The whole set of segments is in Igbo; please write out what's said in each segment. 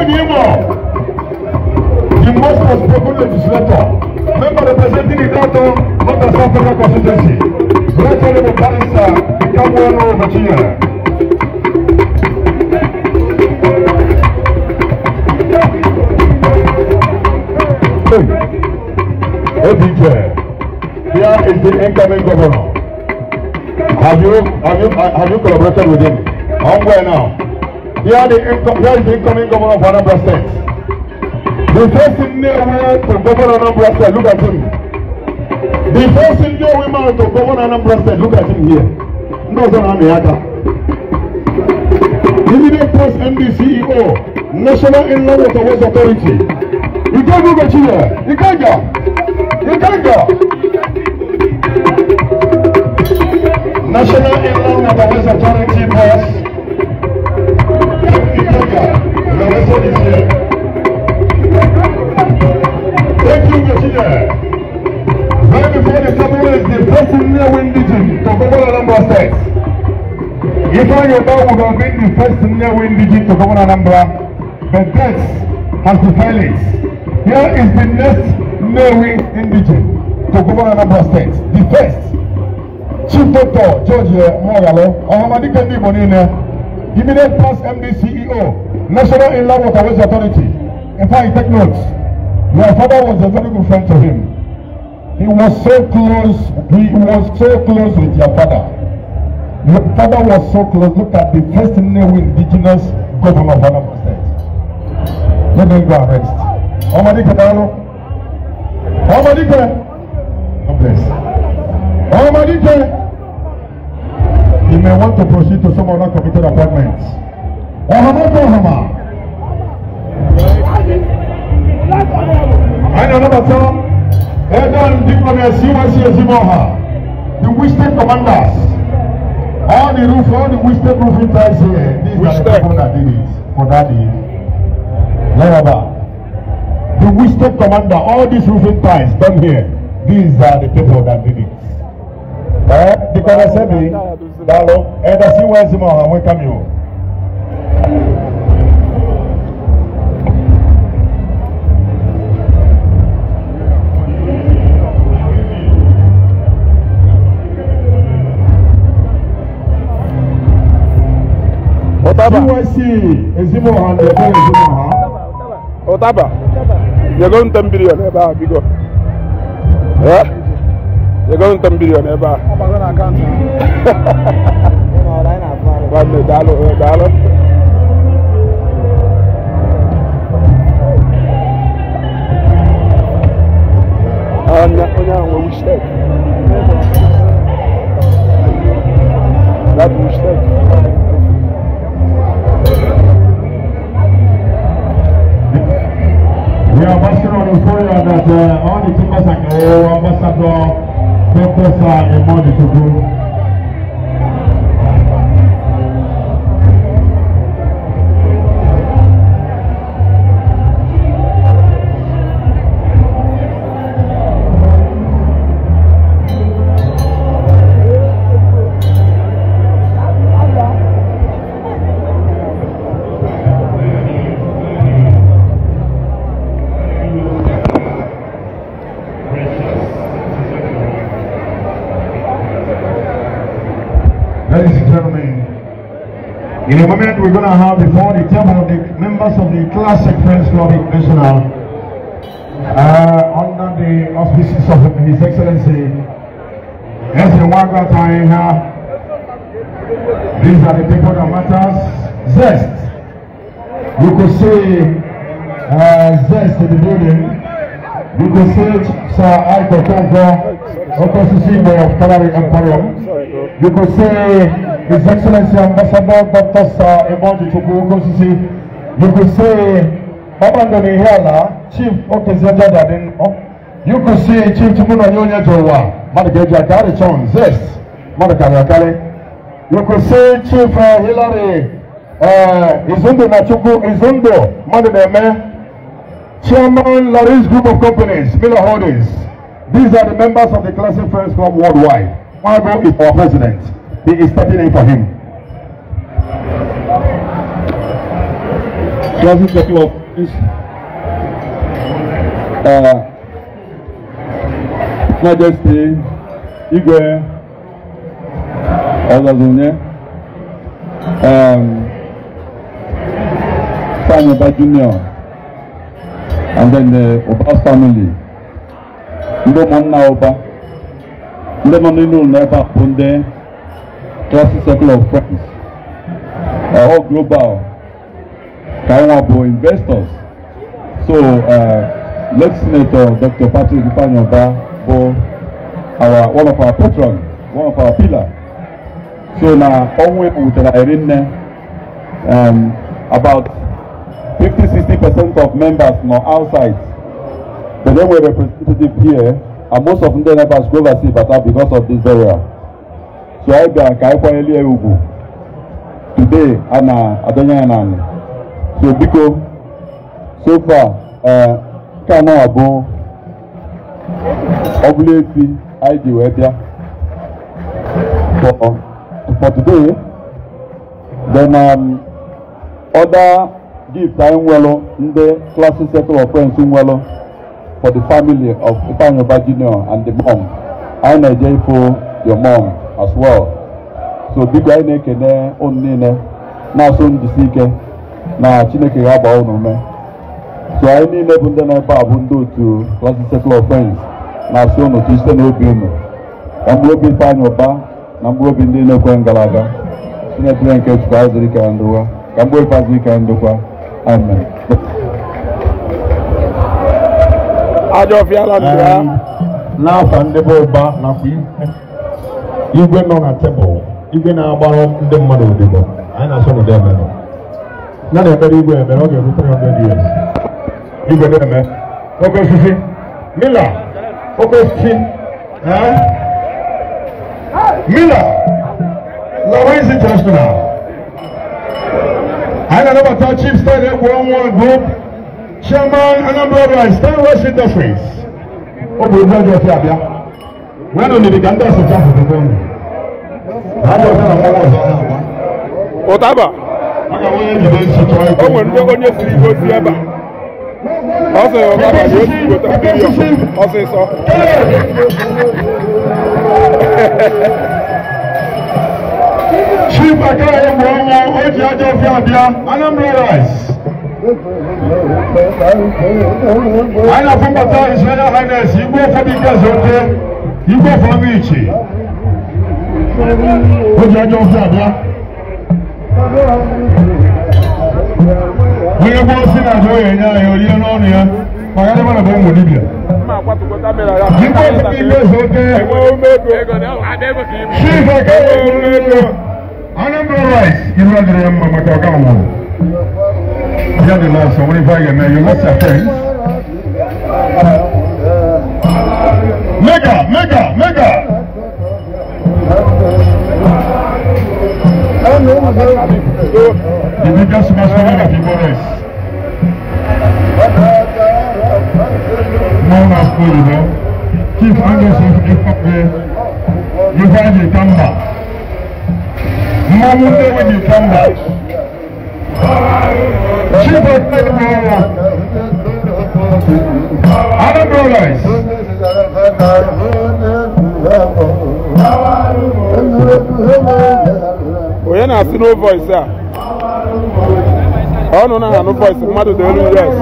Imo, the most outspoken legislator, member representing the Dato North and South Federal Constituency, Right Honorable Barrister Ikamueno Virginia. ABJ, here is the incoming governor. Have you collaborated with him? I'm where now. Here is the incoming governor of Anambra State. The first Nnewi to govern Anambra State, look at him. The first Nnewi man to govern Anambra State, look at him here. No, Immediate post MD CEO, National Inland Waterways Authority. You can't go to Chile. You can't go. You can't go. National Inland Waterways Authority boss. The is here. Thank you, Virginia. Right before the table is the first Nnewi indigene to govern Anambra State. Ifeanyi Ubah would have been the first Nnewi indigene to govern Anambra, but death has defiled it. Here is the next Nnewi indigene to govern Anambra State. The first. Chief Doctor George Moghalu, Ohamadike Ndigbo niile, immediate past MD CEO, National Inland Waterways Authority. In fact, take notes. Your father was a very good friend to him. He was so close. He was so close with your father. Your father was so close. Look at the first Nnewi indigenous governor of Anambra State. Let them go and rest. Ohamadike Dalo. Ohamadike. God bless. Ohamadike. You may want to proceed to some other committed appointments. Ohamako Ohama. I know number 10. Edan Diplomat CYC Ezimoha. The Wisdom Commanders. All the roof, all the Wisdom roofing ties here. These are the people that did it for that day. The Wisdom Commander, all these roofing ties done here. These are the people that did it. The Karasebi, Dalo, Eda CYC Ezimoha, welcome you. CYC Ezimoha and the Ezimoha. Otaba, you're going to 10 billion eba, bigo. Yeah? You're going to 10 billion eba. Dalo, dalo. That mistake. We are basking on the euphoria that all the timbers are Ambassador Dr. Sir Emodi Chukwu. Ladies and gentlemen, in a moment we're going to have before the table of the members of the Classic Friends Club International, under the auspices of His Excellency Eze. These are the people that matters. Zest. You could see Zest in the building. You could see Sir Ike Okonkwo, Okosisi of Kalari Emporium. You could say His Excellency Ambassador Dr. Sir Emodi Chukwu Okosisi. You could say Babandoni Hiala, Chief Okezie Dadin. You could see Chief Chimuna Nyonya Jowa, Madageja Garichon, Zest, Madagariakale. You could see Chief Hilary Izundo Nachukwu, Izundo, Madademe, Chairman Laris Group of Companies, Miller Holdings. These are the members of the Classic Friends Club worldwide. Margot is our president. He is stepping in for him. Classic Circle of Friends, Majesty Igwe Ọzazunye, Ifeanyi Ubah Junior, and then the Ubah family, ndị ụmụnna Ubah, ndị nọ n'ime ụlọ ebe a bụ ndị Classic Circle of Friends, all global, ka anyị nwa bụ investors. So late Senator Dr. Patrick Ifeanyi Ubah bụ our one of our patron, one of our pillar. So na ọnwụ ya wutere iri nne, about 50-60% of members nọ outside, but they were representative here, and most of ndị members go overseas bata because of this burial. So anyị bịara ka anyị kwanyere ya ugwu today a na-adọnye ya n'ala. So biko, so far, nke anọ bụ ọbụla efi anyị ji wee bịa for today. Then other gift anyị nwelụ, ndị Classic Circle of Friends nwelụ for the family of Ifeanyi Ubah Junior and the mom, anyị na-eje ifo your mom as well. So biko, anyị na-ekene unu niile, na-asụ njisi ike na Chineke ga-agba unu ume. So anyị niile bụ ndị na-ebe a bụ ndị otu Classic Circle of Friends na-asị unu tụ site n'obi unu ka mkpụrụ obi Ifeanyi Ubah na mkpụrụ obi ndị na-ekwe gara aga Chineke nke Chukwu azụrụ ike ya ndokwa, ka mkpụrụ obi azụrụ ike ya ndokwa. Amen. Ajọ ọfịa la ndị ya. N'afa ndị bụ Ụba nakwa igwe nọ na tebụl, igwe na-agbara ndị mmadụ odibo, anyị na-asọ n'ụdị emenụ ya na-ekpere igwe ekpere ọ ga-eru 300 years. Igwe na-eme oke osisi mila, oke osisi mila Lawrence International. Anyị na-anabata Chief Stan Egwu Group Chairman, Anambra Rice, Stan West Industries. Ọ bụ egwu ajọ ọfịa abịa wee nọ n'iri ka ndị asụsụ ahụ dịkwa unu ajọ ọfịa na mmanwụ ọzọ na-agba. Ụtaba. A ga-enwe onye njide nsi chọọ ego. O nwere ndị onye siri ibe ozi ebe a. Ọ sịrị ụtaba na osi weta bilion ọsịsọ. Chief Akara Egwu Ọnwụ o ji ajọ ọfịa abịa, Anambra Rice. Anyị na-afụ mbata His Royal Highness Igwe Ofodike Ezeoke, Igwe Ofọmichi. O ji ajọ ọfịa abịa. Onye gboo si na ajọ ya enye anyị orie n'ọnụ ya maka ndị mmadụ bụ ụmụ dibịa. Mma akwatụkọta mere ya. Igwe Ofodike Ezeoke, Enwe ume ego. Chief Akara Egwu Ọnwụ, Anambra Rice, iru adịrị ya mma maka ọga nwụrụ. Ya dị lọsọ nwere ife a ga-eme, you lost your friends. Mega, mega, mega! The biggest masquerade of Igbo race. Known as Oyibo, Chief Angus Ifeanyi Ifeanyi Kamba. Mmanwụ Nnewi dị Kamba. Chief Ekpere Anambra Rice. Onye na-asị no voice a? Ọ nụ na anụ voice mmadụ dị elu, yes.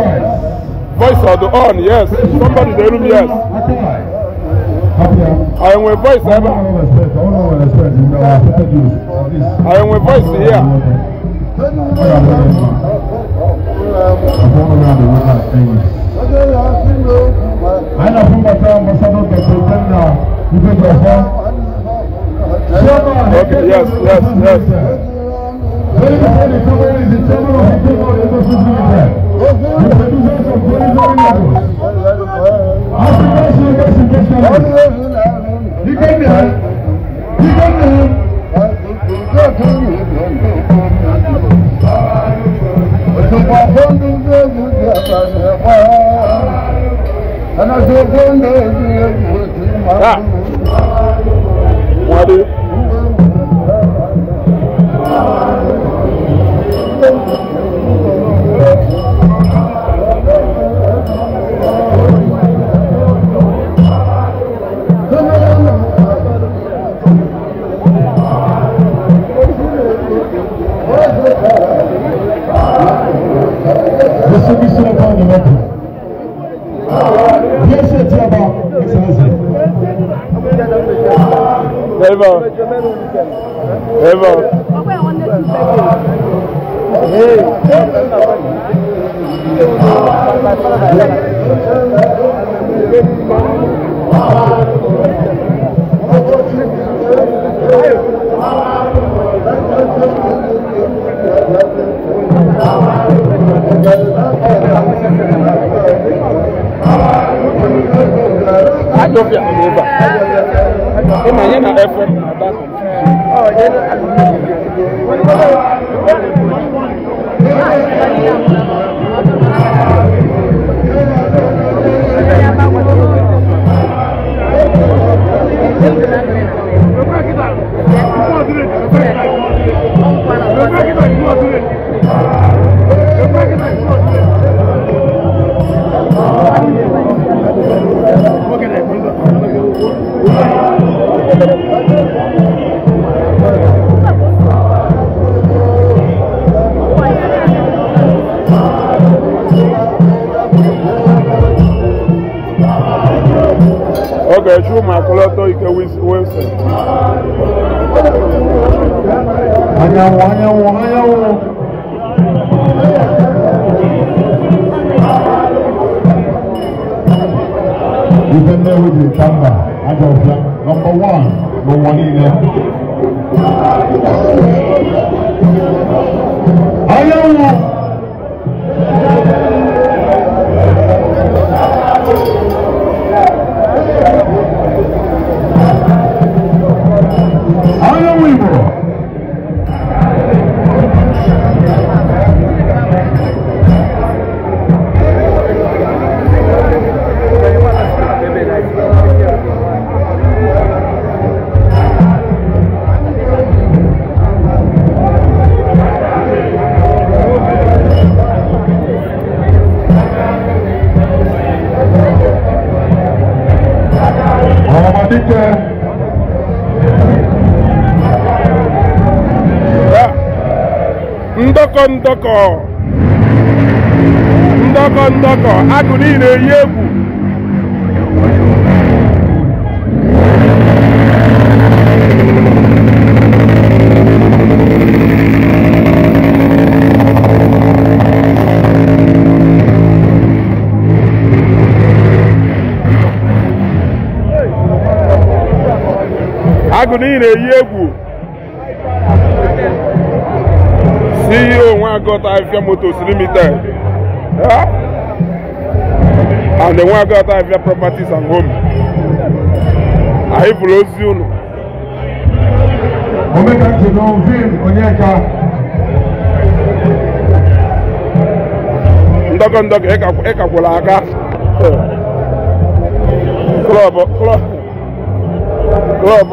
Voice ọ dị on, yes. Somebody dị elu, yes. Anyị nwee voice ebe a. Anyị nwee voice here. Anyị na-afụ Ambassador Dr. Uchenna Ifejiọfọ. Okay, yes. Very before the camera is the chairman of the King of Industries Limited, the producers of very, very Lagos, African Sugar Specialist. Ikenna, Ikenna. Ah. Nwade. Ebe ebe Ajọfịa nọ n'ebe a. Ịma ihe na FM na-ada confusion. Okay, Chuma Koloto Ike Wilson. Anyanwụ, anyanwụ, anyanwụ. Ife Nnewi dị Tamba, Ajọfịa, nọmba 1 n'ụwa niile. Anyanwụ. Anyanwụ Igbo. Ọmọdé. Ndọkọ ndọkọ ndọkọ ndọkọ agụ niile eyi egwu. Agụ niile eyi egwu. CEO Nwagọta Afia Motors Limited and the Nwagọta Afia Properties and Home. Anyị fụrụ ozi unu. Omeka Chinovin Onyeka. Ndọkọ ndọkọ ịkakwụla aka. Klọb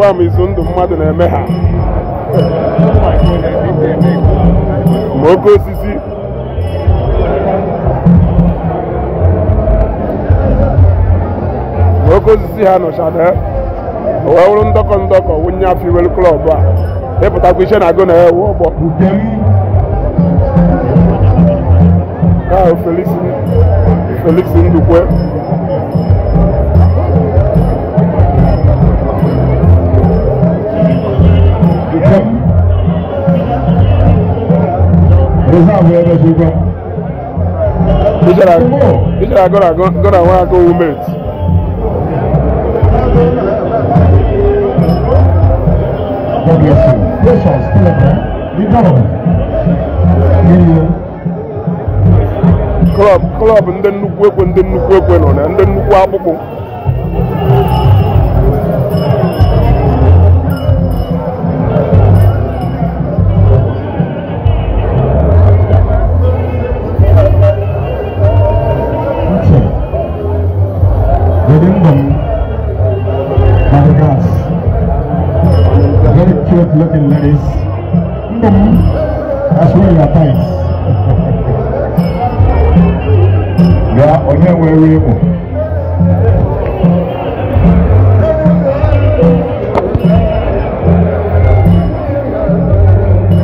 a ma izu ndụ mmadụ na-eme ha. Ma oke osisi. Ma oke osisi ha nọchara wee wụrụ ndọkọ ndọkọ wunye afọ iwelu klọb a. Ịpụtakwa iche na agụ na ewu ọgbọ. Ahụ Felix Ndukwe. Ichara gona nwa aka roommate. God bless you. Precious, Club ndị nnukwu ekwe ndị nnukwu ekwe nọ na ndị nnukwu akpụkpụ. Very cute looking ladies. That's where your tights. Yeah, onye nwere ego.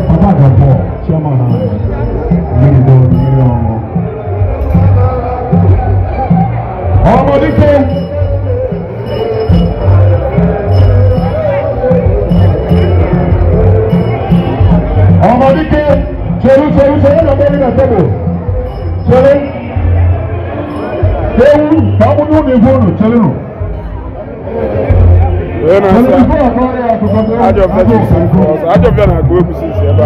Papa Gabo, chairman mmiri do mmiri ọṅụ. Ọmọdé. Chere, chere, na na tebụl. Chere. Ewu, ka ọ bụrụ na ibu unu, chere nụ. Ajọ na-agụ egwu sisi ebe a.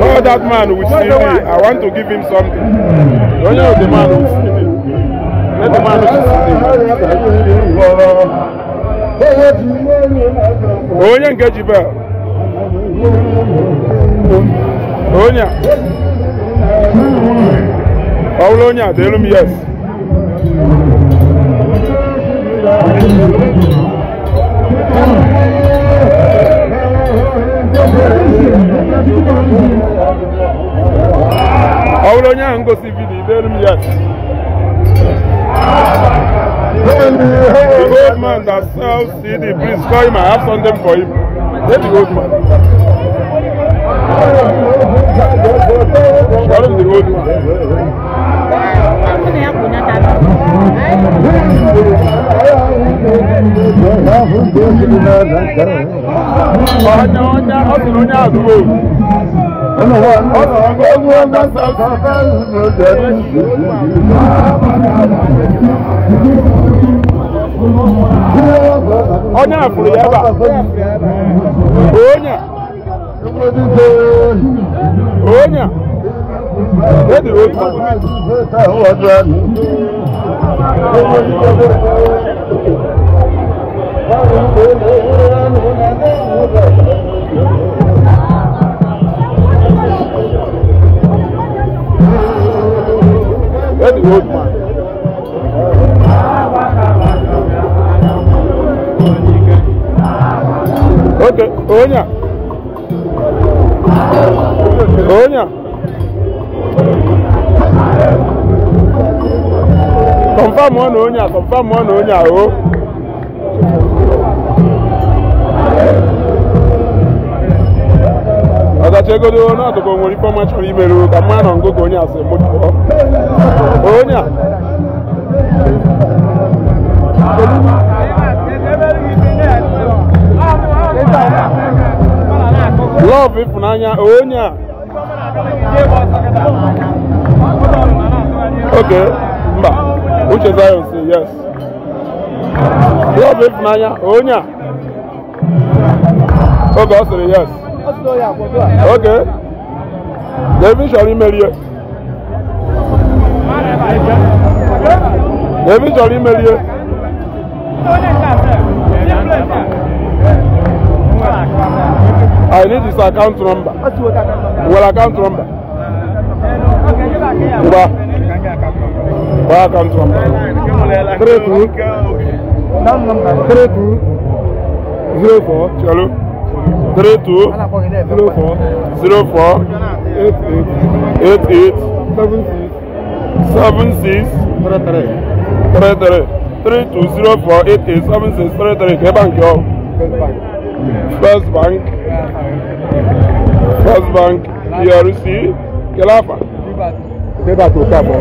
Oh, that man with CD, I want to give him something. Don't you know the man with CD? Let the man with CD. Oh, yeah, get you back. Oh, yeah. Oh, yeah, tell him yes. Oh, yeah, go see video. Tell him yes. The old man that sells CD, please call him. I have something for him. Let the old man. Call him the old man. Onye afụrụ ya ebe a. Onye. Onye. Let the old man. Let the old man. Okay, Onya. Onya. Confirm one Onya, confirm one Onya, oh. Ọdachi ego na atụkọ nwere ife ọma chọrọ imerụ ka mma nọ ngụgụ onye asị mụ pụọ. Onye a. Love ịfụnanya onye a. Okay, mba. Uche Zion say yes. Love ịfụnanya onye a. Oge ọ sịrị yes. Okay. David chọrọ imeri ya. David chọrọ imeri ya. I need his account number. Well, account number. Ngwa. Ngwa account number. 32 32 04. Chalo. 32 04 04 88 88 76 76 33 33 32 04 88 76 33. Ke bank yo? First Bank. First Bank ERC. Kelafa. Gilbert Okafor.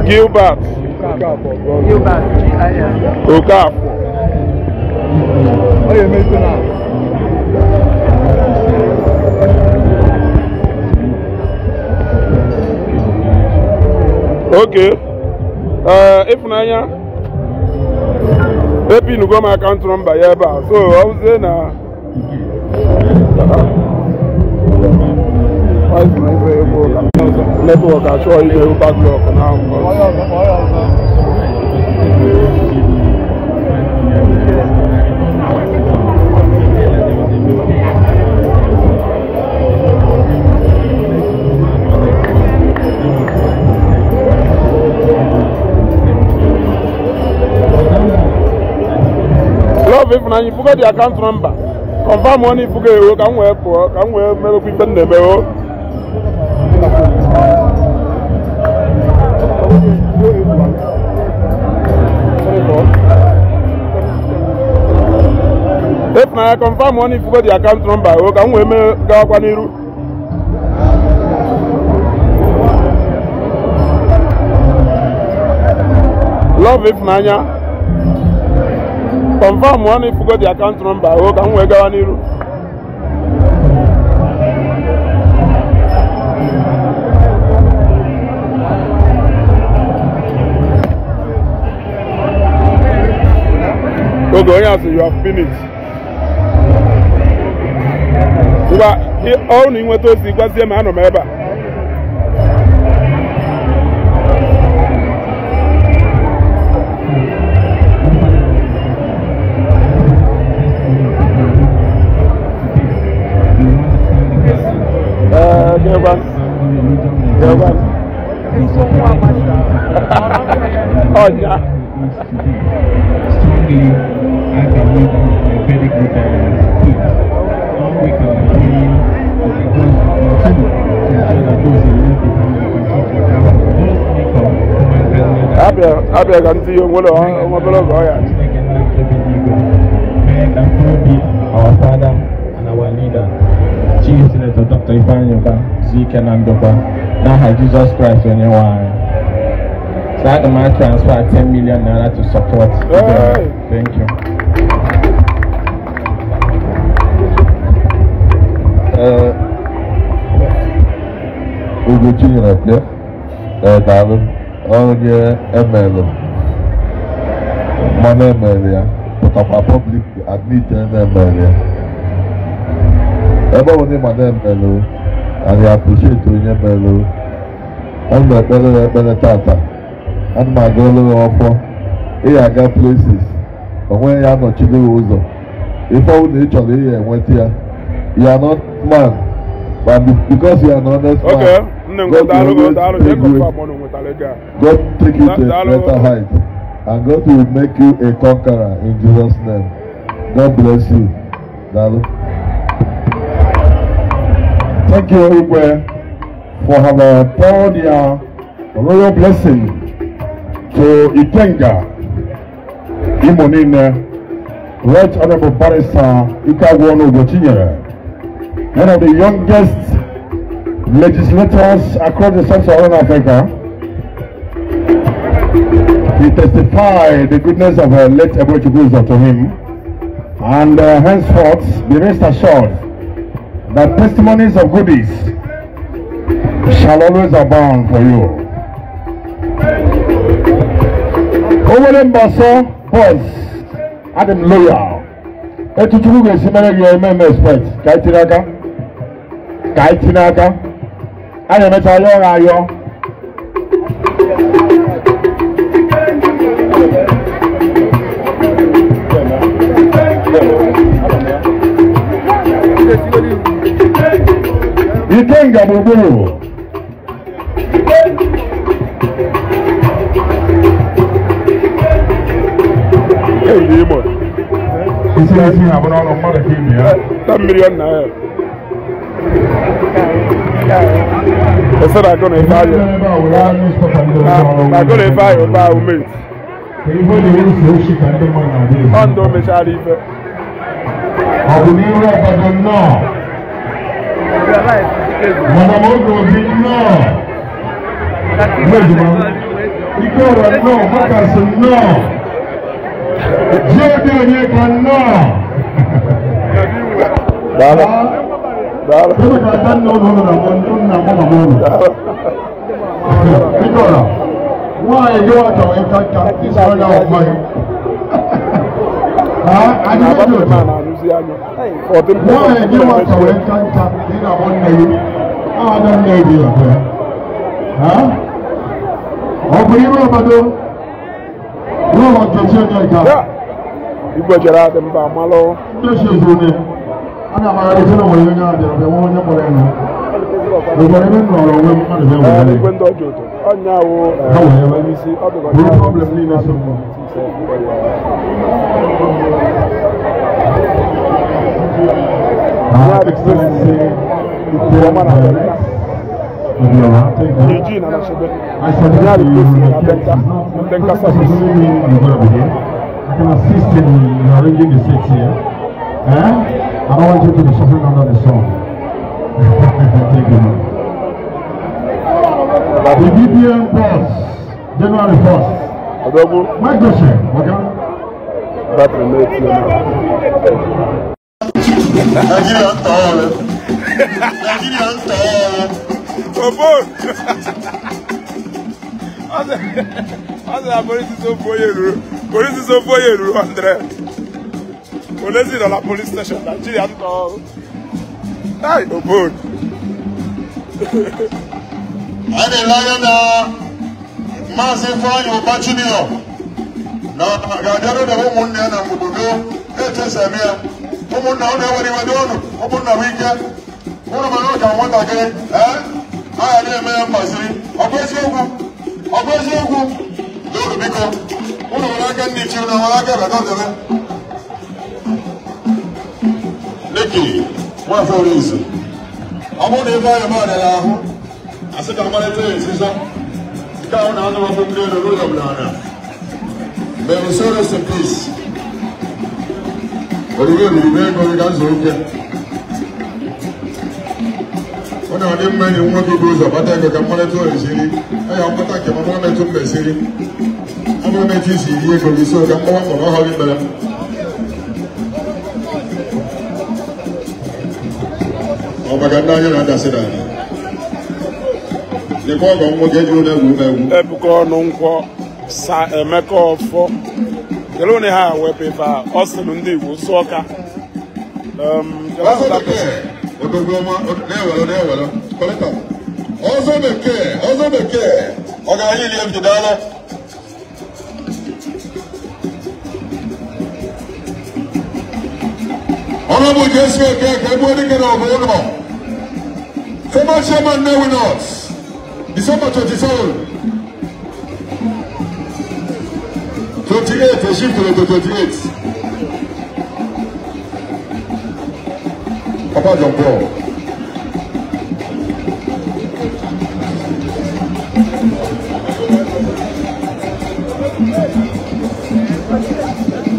Gilbert Okafor. Okay. Ifunanya, maybe you go my account number here, so I was saying, network I show you backlog now. Love if now you forget the account number. Confirm money forget you can wear for can wear maybe we bend them. 4. If na I confirm one if you got the account number, o ka m wee mee gawakwa n'iru. Love Ifunanya. Confirm one if you got the account number, o ka m wee gawa n'iru. Oge onye asị you have finished. Ngwa ọ na ịnweta ozi gwazie m anọ m ebe a. Oh yeah. I believe that is a very good tip. All we can do is continue to ensure that those who live behind will continue to have those income Abịa ka ntị onwere obere oge ọya. May and be our father and our leader, Chief Senator Dr. Ifeanyi Ubah Zuike na ndokwa n'aha Jesus Christ onyenwe anyị. So I demand transfer 10 million naira to support. Hey. Thank you. Ugochi nyere daalụ onye emelụ mmanụ emere ya pụtakwa public admit na emere ya ebe ọ bụ na ịma na emelụ and appreciate onye melụ. Ana m ekpere ya ekpere tata, ana m aga ọlụ ya ọfọ ị aga places onwe ya anọchiri ya ụzọ ife ọ bụla ị chọrọ ị ya enweta ya. You are not man, but because you are an honest man, okay. God will always God take you to a better height, and God will make you a conqueror in Jesus' name. God bless you. Dalo. Thank you, Igwe, for having poured your royal blessing to Ikenga Imo Nine, Right Honorable Barrister Ikeagwuonu Ugochinyere, one of the youngest legislators across the sub-Saharan Africa. He testified the goodness of late Ebubechukwu to him, and henceforth be rest assured that testimonies of goodies shall always abound for you. Owere Mbaso boys, Adam loyal. Etu Chukwu ga-esi mere gị eme eme expect ka anyị tinye aka. Ka anyị tinye aka. A na-emecha ayọ ha ayọ. Ikenga gburugburu. Isi isi na-abụ n'ọnụ mmadụ ka ibe ya. 10 million naira. Ese na agụ na ife ayọ. Na agụ na ife ayọ ba ahụ mate. Ọ ndụ mechara ife. Ọ bụ n'iru ọbọdọ nnọọ. Madam Oge Obi nnọọ. Mmejima. Ike ọrọ nnọọ, Makasị nnọọ. J.D. Onyeka nnọọ. Daalụ. Daalụ. Ebe ka ada nna ụlọ ụlọ na-akpọ mama ụlọ. Ike ọrọ. Nwaanyị gị wa chọrọ ịka nka isoro ya ọfụma gị. Nwaanyị gị wa chọrọ ịka nka ị na-akpọ nne gị. Ada nne gị ọkwa ya. Ọ bụ ime obodo n'ụlọ Nkechi Onyeka. Igwe jere adị mba malụ. Ndị ochie zuru a na-amagharị na nwere onye abịa bịa nwe onye kpọrọ ya nụ. Ụgbọrọ ebe m nọrọ onwe m mmadụ bịa were Igwe ndị ọjọọ ụtọ. Ọnya wụ Ha were ebe. onyeisi ọ dịkwa Bụrụ problem niile so mma. Her Excellency Ike Obiora, take that. Eugene Anachebe. I salute Ya you. replace na Denka. Denka service. Doesn't mean you're gonna be here. I can assist in arranging the seats here. Eh? I don't want you to be suffering under the sun. Thank you, man. The BPM boss, January 1st. My question, okay? Police is over here, Police is on police station. Nigeria. Hey, Obon. I didn't like that. Maazị Ifeanyi Ụba Junior na ga-abịaru na ụmụnne ya na mgbodo echesa eme ya. Ụmụnna ụnụ enwere iwe dị ụnụ, ụmụnna bụ ike. Ụnụ mana ụka nwatakịrị, ee? A ghara eme ya mgbaziri. Ọ bụ eziokwu? Ọ bụ eziokwu? N'oge biko, ụnụ nwere aka ndị ichie, ụnụ nwere aka ebe debe. Leki, nwafọ Orizu. Ọ bụrụ na Ifeanyi Ụba dara ahụ, asị ka mmalite ya esizo. May we so rest in peace. Ebuka Ọnụnkwọ sa Emeka Ọfọ kele onye ha wepụ ife a ọ sịrị ndị Igbo sụọ ka ọzọ bekee ọ ga-ahịa ili ejidala. Honorable Jesu Okeke, ebe dike na ọbụ ụlọ. Former chairman Nnewi North, December 27, 28, a shift to 28. Papa John Paul.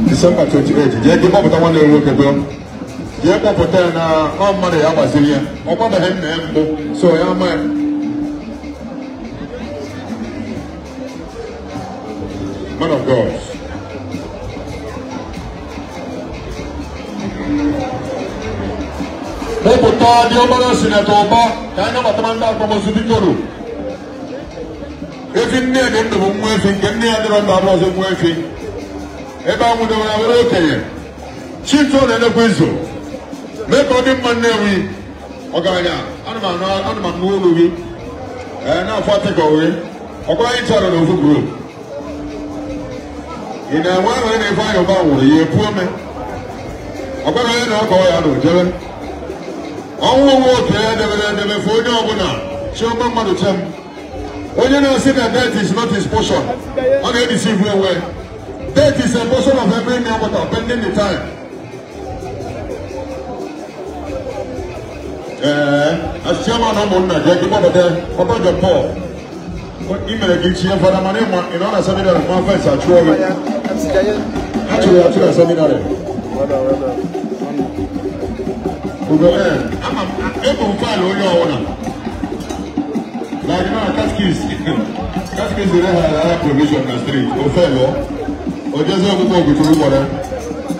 December 28, jee gị kpọpụta nwanne m nwoke bụọ. Jee kpọpụta ya na ọ mmadụ ya gbaziri ya. Ọ gbabeghị nna ya mbụ, so ya ama ya. Man of God. Kpọpụta dị ọbara Sinetọ Ụba ka anyị nabata ndị akwamozu bikoro. Efi nne ya dị ndụ bụ nwa efi, nke nne ya dịrọ ndụ abụọ ọzọ nwa efi. Ebe ahụ dewere were okenye. Chief na-enekwa izu. Mee ka ọ dị mma Nnewi. Ọgaranya, ana m anụ olu gị. Ee, na-afọ atịkọ gị. Ọkwa anyị chọrọ n'ofu group. Ị na-enwe ahụ na Ifeanyi Ụba nwụrụ ya epu ome. Ọkwara onye na-akọ ya na ojebe. Ọnwụ nwe oke ya debere edebe fụ onye ọbụla chiọma mmadụ chem. Onye na-asị na death is not his portion. Ọ na-edisivu onwe. Death is a portion of every man but pending the time. As chairman ụmụnna jee gị kpọpụta Papa John Paul. I mere gị chie fada mana ị nọ na seminarị ma fes achụọ gị. Achụrụ ya achụ na seminarị. Ugo ama m ebu m faịlụ onye ọwụla. Like na catechist. Catechist dey have provision na street. O faịlụ ọ. O jezi ọgwụgwọ oguchuru gwara.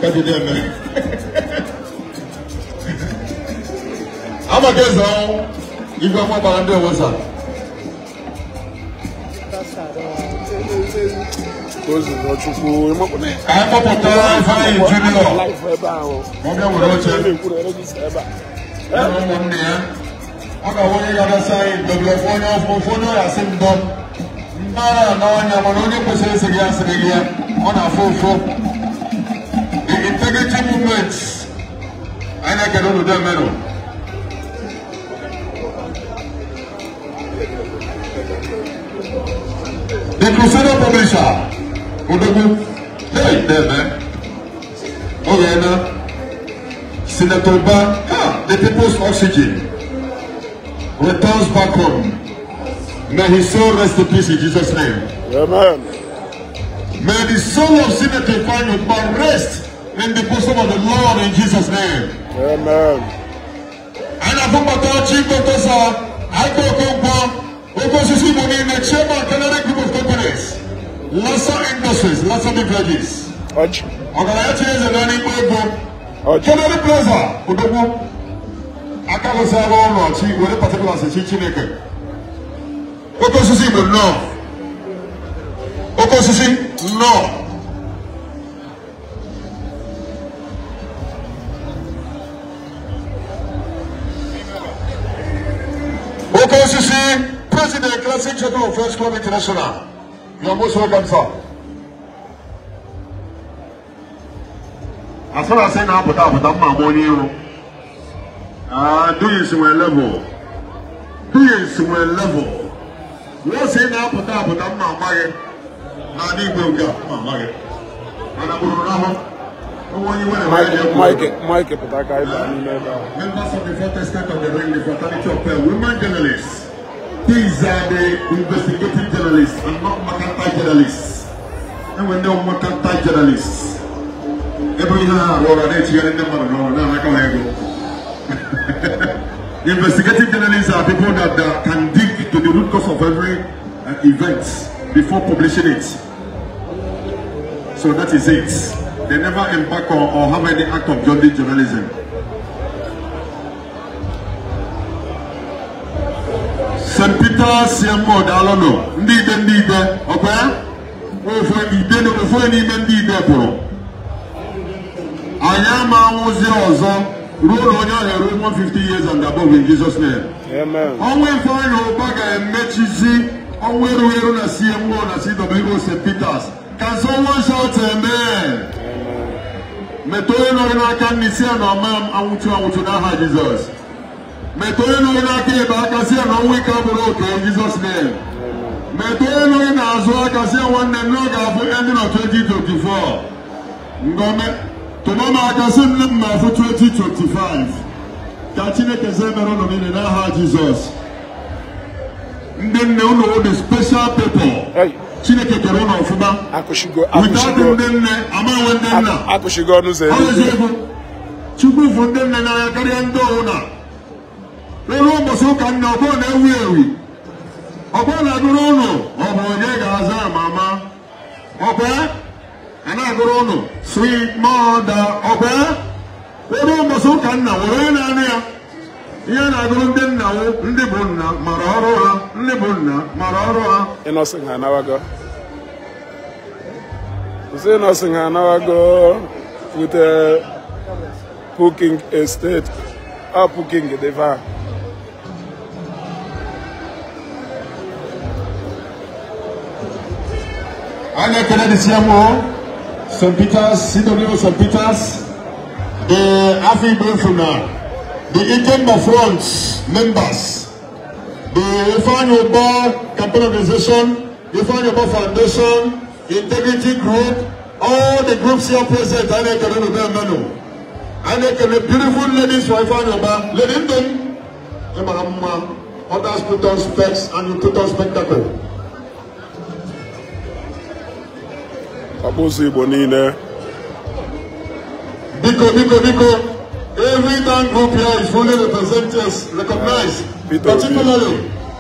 Kajide eme. Ama ka eze ọnwụ igwe ọma gbara ndị onwesa. Ka anyị kpọpụta Ifeanyi Junior. Ma ọ bịa were oche. Ya na ụmụnne ya. Ọ ga-awụ onye ga-adasa anyị ndọbịa ofu onye ọfụ ofu onye ọrịa asị ndọ. Mgbara n'ọnya mana onye kwesịrị ịsị gị asịrị gị ya ọ na-afụ ụfụ. The integrity movement. Anyị na-ekele unu demenụ. The Crusader Publisher, Odogwu, hey, there, man. Okay, now, Senator Ụba, the people's oxygen, returns back home. May his soul rest in peace in Jesus' name. Amen. May the soul of Senator Ifeanyi Ubah rest in the bosom of the Lord in Jesus' name. Amen. And Afubata Chief Dr. Sir Aiko Okonkwo, Okosisi Igbo niile, Chairman Canada Group of Companies, Lassa Industries, Lassa Beverages. Ọjị. Ọgaranya Chineze na n'ikpe ego. Ọjị. Kennedy Plaza, Odogwu. Aka lụsịara ụlọ chi were particulars chi Chineke. Oke osisi Igbo nnọọ. Oke osisi nnọọ. Oke osisi, President Classic Chapter of First Club International. You are most welcome, sir. As far as I know, pụta mma ama onye iru. Doings nwere level. Doings nwere level. Wọ́n sị na-apụta apụta mma amaghị n'ala Igbo nke a mma amaghị. Mana gburu n'ahụ. Onwe onye iwe na-enwe ya egwu. Mike, Mike pụta ka anyị baa n'ime ebe ahụ. Members of the fourth estate of the ring, the fraternity of women journalists. These are the investigative journalists and not mercantile journalists. And when they are mercantile journalists, every now and then, investigative journalists are people that can dig to the root cause of every event before publishing it. So that is it. They never embark on or have any act of journalism. St. Peter CMO Dalono, Ndide Ndide, okay? Ofu n'ime ndị ide pụrụ. Anyị ama anwụzi ọzọ ruo na onye ahụ eruo 150 years and above in Jesus' name. Amen. Ọnwa Ifeanyi Ubah ga-emechizi ọnwa erughị eru na CMO na CWO St. Peters. Can someone shout amen? Metụ onye nọ n'aka nri si ya na ọma m anwụchu anwụchu n'aha Jizọs. Metụ onye nọ n'aka ebe aka si ya na ọnwa ike abụrụ oke in Jesus' name. Metụ onye nọ n'azụ aka si ya nwanne m na ọ ga-abụ ending of 2024. Ngome tụba m aka sị nne m ma afụ 2025. Ka Chineke zee mere ụnụ niile n'aha Jizọs. Ndị nne ụnụ wụ the special people. Hey. Chineke kere ụnụ ọfụma. Akụshigo, Without akụshigo, ndị nne, amaghị ndị nna. Akụshigo ọnụ ụzọ Ọ eluigwe. eziokwu. Chukwu fụ ndị nne n'anya karịa ndị ọwụna. Ruo ụbọchị ụka nne ọgbọ na-ewu ewu. Ọgbọ na-agụrụ ụnụ, ọ bụ onye ga-aza mama. Ọkwa a na-agụrụ ụnụ sweet mother. Ọkwa ruo ụbọchị ụka nna were onye na-anụ ya. Ihe na-agụrụ ndị nna wụ ndị bụ nna mara ọrụ ha, ndị bụ nna mara ọrụ ha. Ịnọsị ha anawago. Nse ịnọsị ha anawago with King Estate. Ọ King dị fa. Anyị na-ekele the CMO, St. Peters, CWO St. Peters, the Afi Igbo, the Ikemba Front members, the Ifeanyi Ubah Campaign Organization, Ifeanyi Ubah Foundation, Integrity Group, all the groups here present. Anyị na-ekele unu menu. Anyị na-ekele beautiful ladies for Ifeanyi Ubah. Lady Ndom, ịmara mma, others put on specs and you put on spectacle. Ọkpụ ụzọ Igbo niile. Biko, biko, biko. Every town group here is fully represented, recognized. Peter Obi. Particularly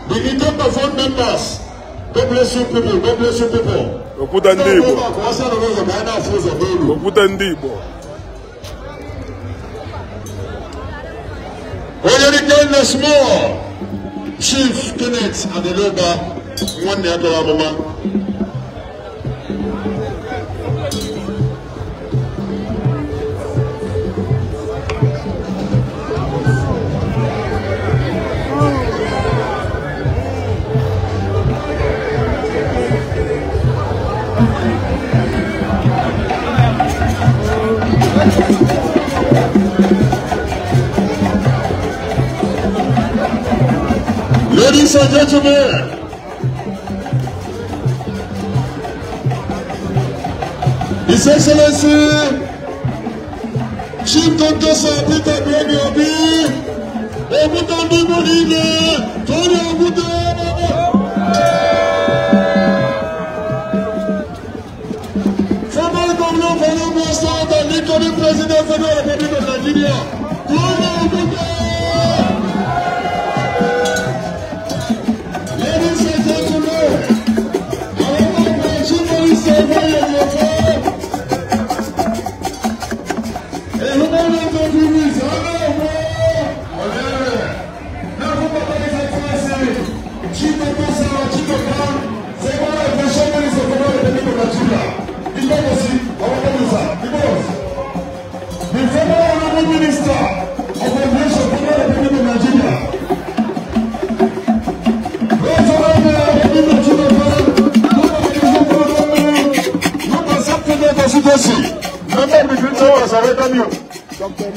the Ikemba Front members. God bless you people. God bless you people. Okwute ndị Igbo. Okwute ndị Igbo. Onye dike nne small. Chief Kenneth Adeloba, nwanne ya tọrọ amụma. Ladies and gentlemen, His Excellency Chief Dr. Sir Peter Obi Obi, Oguta ndị Igbo niile, Tony Oguta.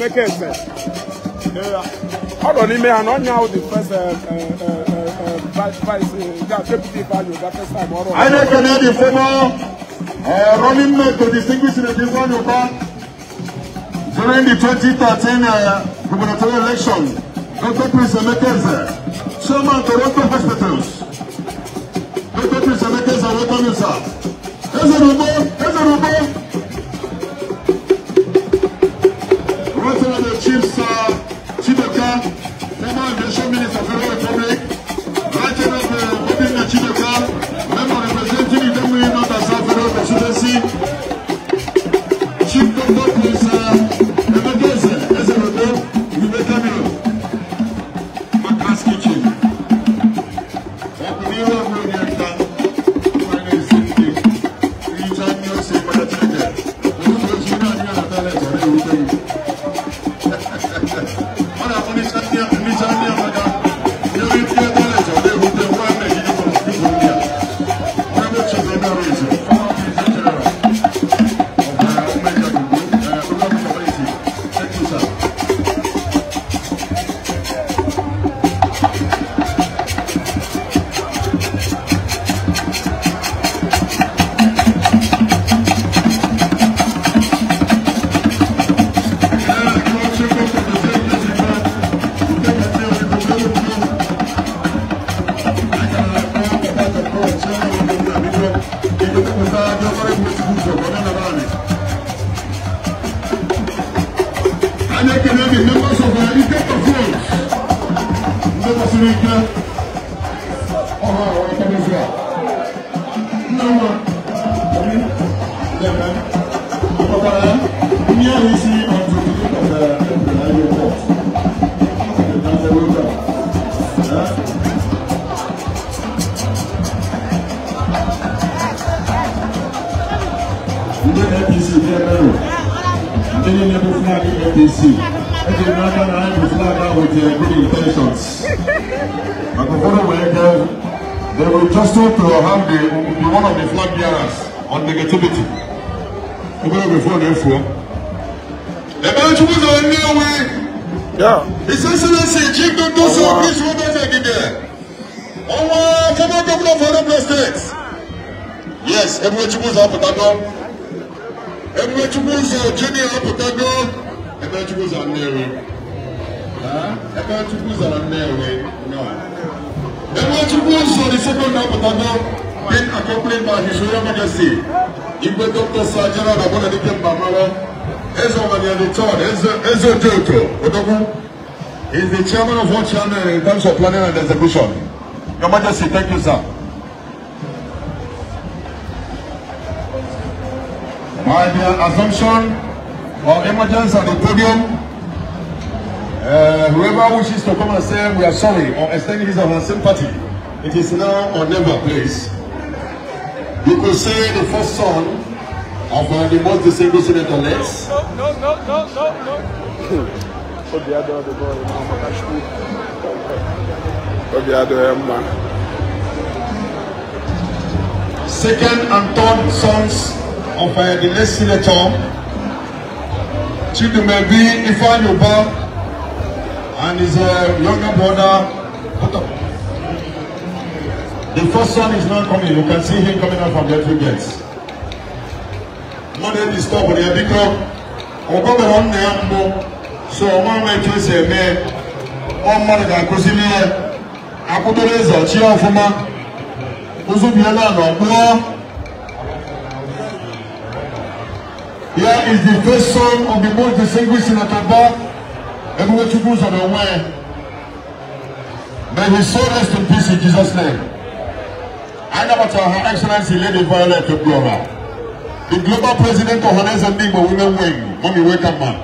Emeka Eze. Ọ nọ n'ime ha na onye ahụ the first vice deputy Ifeanyi Uba first time ọrụ. Anyị na-ekene the former running mate to distinguished Senator Ifeanyi Uba during the 2013 gubernatorial election, Dr. Prince Emeka Eze, Chairman Toronto Hospitals. Dr. Prince Emeka Eze, welcome you, sir. Eze Rubo, Eze Rubo. Right Honorable Chief Sir Chidoka, former Aviation Minister of the Federal Republic. Right Honorable Obinna Chidoka, member representing the Idemili North and South Federal Constituency. Chief Dr. Prince Emeka Eze, Eze Rubo, we welcome you. Makas Kitchen. They will just to have the one of the flag bearers on negativity. Yeah. His Excellency Chief Dr. Sir Chris Robert Ogige, our former governor of Anambra State. Yes, Ebubechukwu apụtago. Ebubechukwu Junior apụtago. Ebubechukwu Nnewi. Ebubechukwu Nnewi. No. Ebubechukwu the second apụtago, being accompanied by His Royal Majesty Igwe Dr. Sir Gerald Abonadike Mbamara, Eze Omania the Third, Eze Ojoto Odogwu. He is the chairman of one channel in terms of planning and execution. Your Majesty, thank you, sir. By their assumption or emergence at the podium, whoever wishes to come and say we are sorry or extend his or her sympathy, it is now or never, please. You could say the first son of the most distinguished senator late. No, no, no, no, no. Second and third sons of the late senator, Chidumebi Ifeanyi Uba, and his younger brother. The first son is now coming. You can see him coming out from the entry gates. Money is stop on the big. So, one may say, one man can Here is the first son of the most distinguished Senator Ba, Ebubechukwu Uzodonwe. May his soul rest in peace in Jesus' name. I know Her Excellency Lady Violet Obiora, the global president of Ohanaeze Ndigbo Women Wing. Mommy, welcome, man.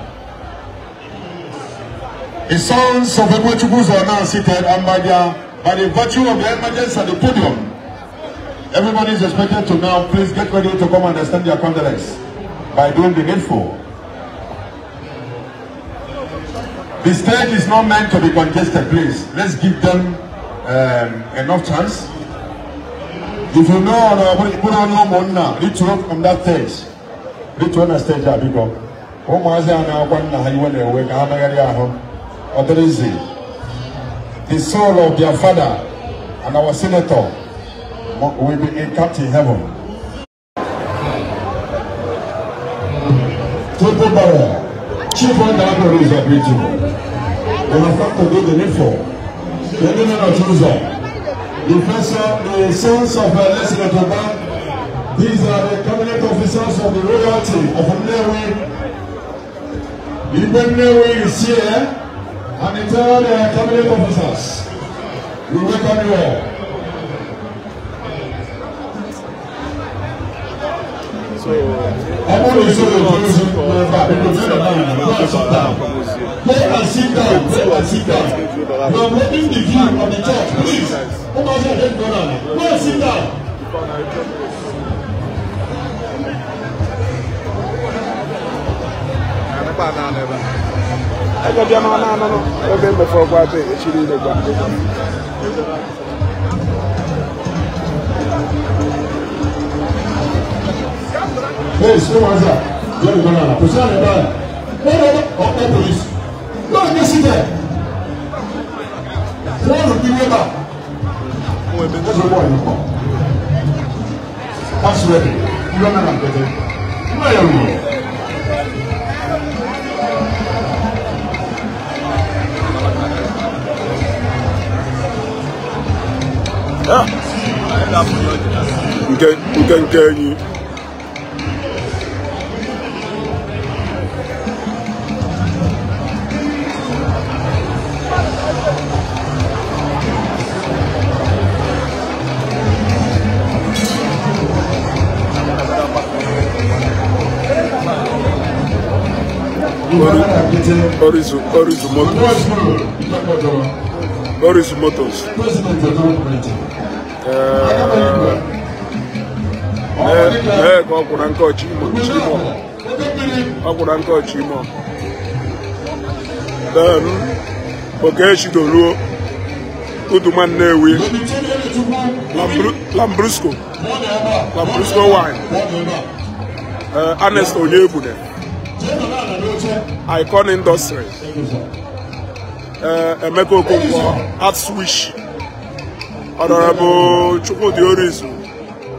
The sons of Ebubechukwu are now seated, and by the virtue of the emergence at the podium, everybody is expected to now please get ready to come and extend their condolence by doing the needful. The stage is not meant to be congested, please. Let's give them enough chance. If you know, put on your money, reach up from that stage. Reach on the stage, Abigo. Ụmụazị a na-agwa nna ha iwe na-ewe ka ha megharịa ahụ. Ọ dịrịzi. The soul of their father and our senator will be encamped in heaven. Triple barrel. Chief Ondakoro is a beautiful. They have come to do the needful. The enemy of Chuzo. The first, the sons of Senator Ubah. These are the cabinet officers of the royalty of Nnewi. Igwe Nnewi is here, and the entire cabinet officers. We welcome you all. So, go and sit down. Go and sit down. You are blocking the view of the church, please. Go and sit down. Hey, slow answer. Jerry Banana. Push on the bar. No, no, no. Police. No, you sit there. One of the river. That's the boy. That's ready. You don't know what I'm doing. Nke enyi. Orizu Motors. Orizu Motors. Ka ọ kwụrụ nke ọchị imo. Ọ kwụrụ nke ọchị imo. Then Okechi Doluo, Uduma Nnewi, Lambrusco, Lambrusco wine. Ernest Onyegbune, Icon Industries, Emeka Okonkwo, Art Swish, Honorable Chukwudi Orizu,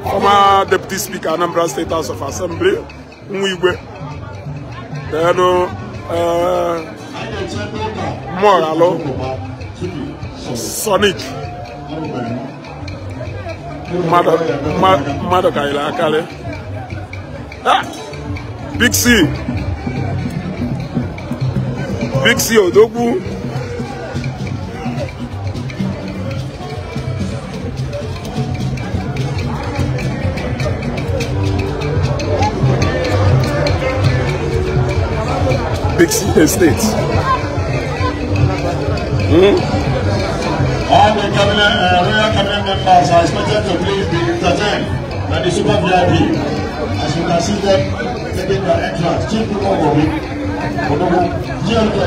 former Deputy Speaker, Anambra State House of Assembly, Nwigwe. Then, Moralo, Sonic, Madoka Ilakale, Big C, Big C Odogwu. Big C Estate. All the cabinet, royal cabinet members are expected to please be entertained by the super VIP. As you can see them taking their entrance. Chief Ogobi, Odogo, GLK.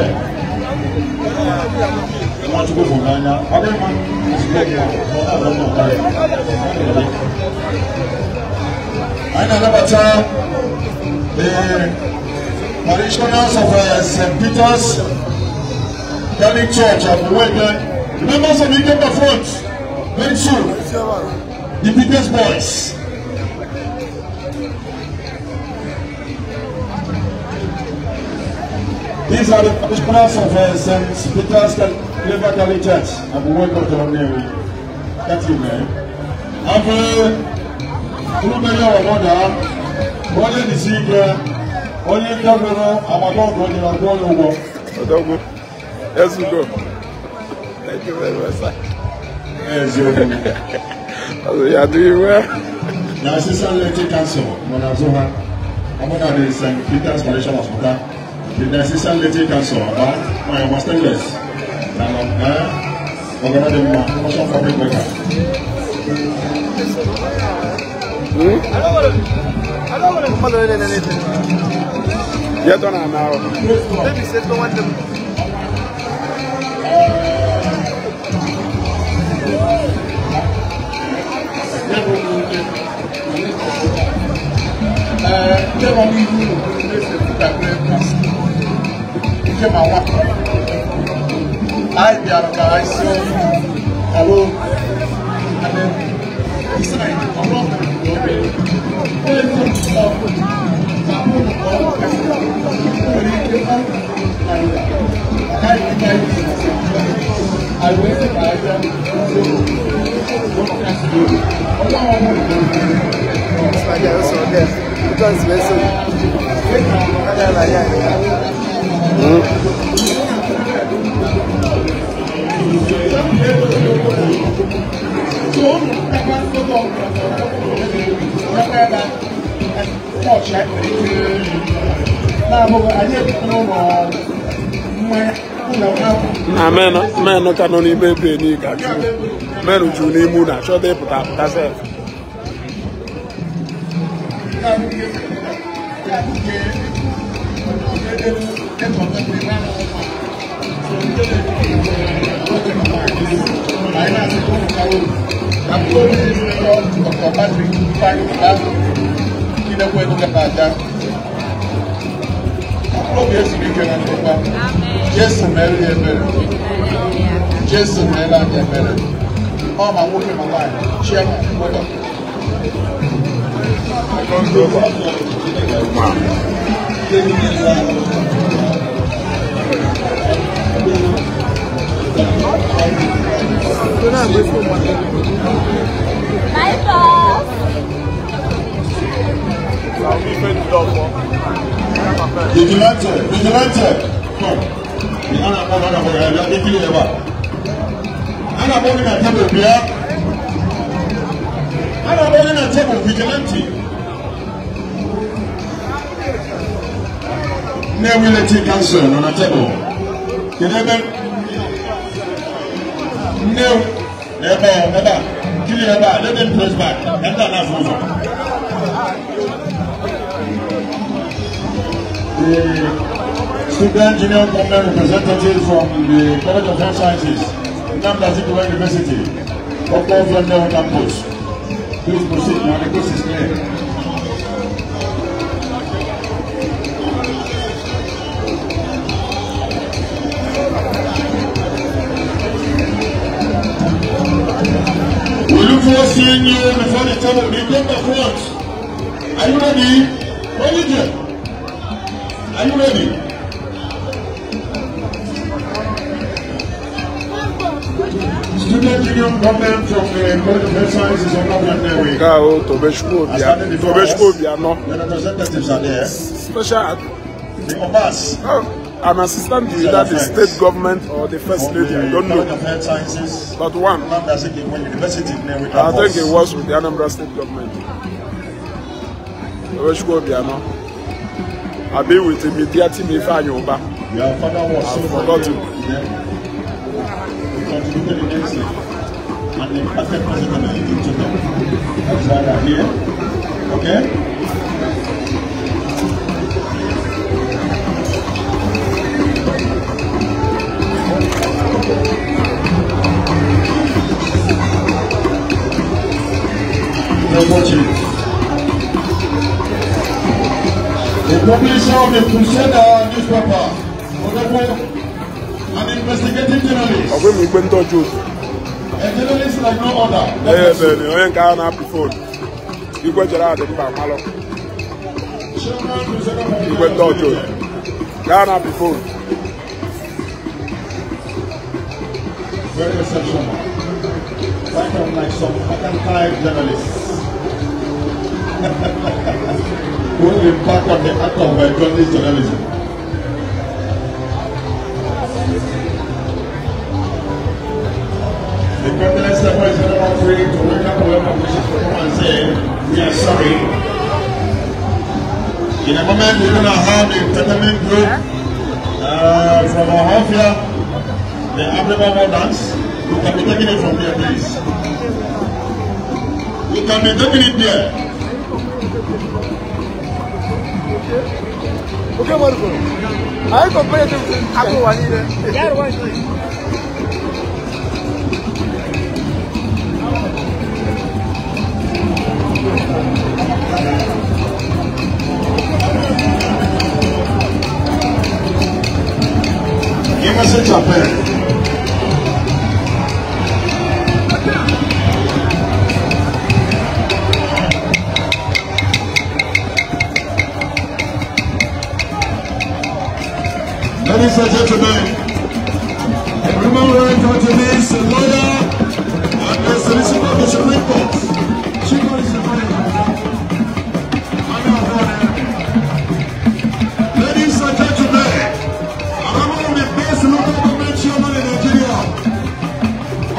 Want to go for Ghana? Other man is ready. I know about the parishioners of St. Peter's Catholic Church of Nweke. Members of the Ikemba Front, very soon, the Peters boys. These are the parishioners of St. Peter's Catholic Church of Nweke. That's it, man. After our mother, only the sick, only governor, Odogwu. Yes, we go. Thank you very much, sir. Yes, you are doing well. The Assistant Laity Council, Monazoha, among the St. Peter's Foundation Hospital, the Assistant Laity Council, about my stainless, and commercial fabric worker. I don't want to anything. Yeah, don't know. Maybe say don't want them. I bịara ka anyị si hello and then decide ọrụ Na men ka nọ n'ime ebe ni ga ju men ju n'ime ụlọ achọdọ ịpụta apụta sef. Jesu mere ya ebere. Jesu mere anyị ebere. Ọ ma nwoke ma nwaanyị, chairman, welcome. Bye, boss. Vigilante, vigilante. Come. Vigilante. Nnewi Council nọ na tebụl. Kedu ebe Nnewi ebe a kiri ebe a let them press back. Ebe a na-afụ ụzọ. The Student Union Government representative from the College of Health Sciences, Nnamdi Azikiwe University, Okpor Nnewi Campus. Please proceed now, the course is clear. We look forward to seeing you before the table. The group of what? Are you ready? Ready? Are you ready? Student Union Government from the College of Health Sciences of Nnewi. The representatives are there. Special. The Obas. An assistant to either the state government or the first lady, I don't know. College of Health Sciences. But one. University, I think it was with the Anambra State government. I've been with the media team Ifeanyi Ubah. Your father was so forgotten. He contributed immensely and impacted positively into them. That's why they're here. Okay? The publisher of the Crusader newspaper, an investigative journalist. A journalist like no other. Very exceptional. Quite unlike some archive journalists who impact on the act of journalism. The condolence level is not free to wake up whoever wishes to come and say, we are sorry. In a moment, we're going to have the entertainment group from Ohafia, the Abraham dance. You can be taking it from there, please. You can be taking it there. Okay, Marco. I compare to Give us a chapel. Ladies and gentlemen, a human rights activist, a lawyer, and the solicitor of the Supreme Court, Chief Ladies and gentlemen, I'm one of the best local government chairman in Nigeria.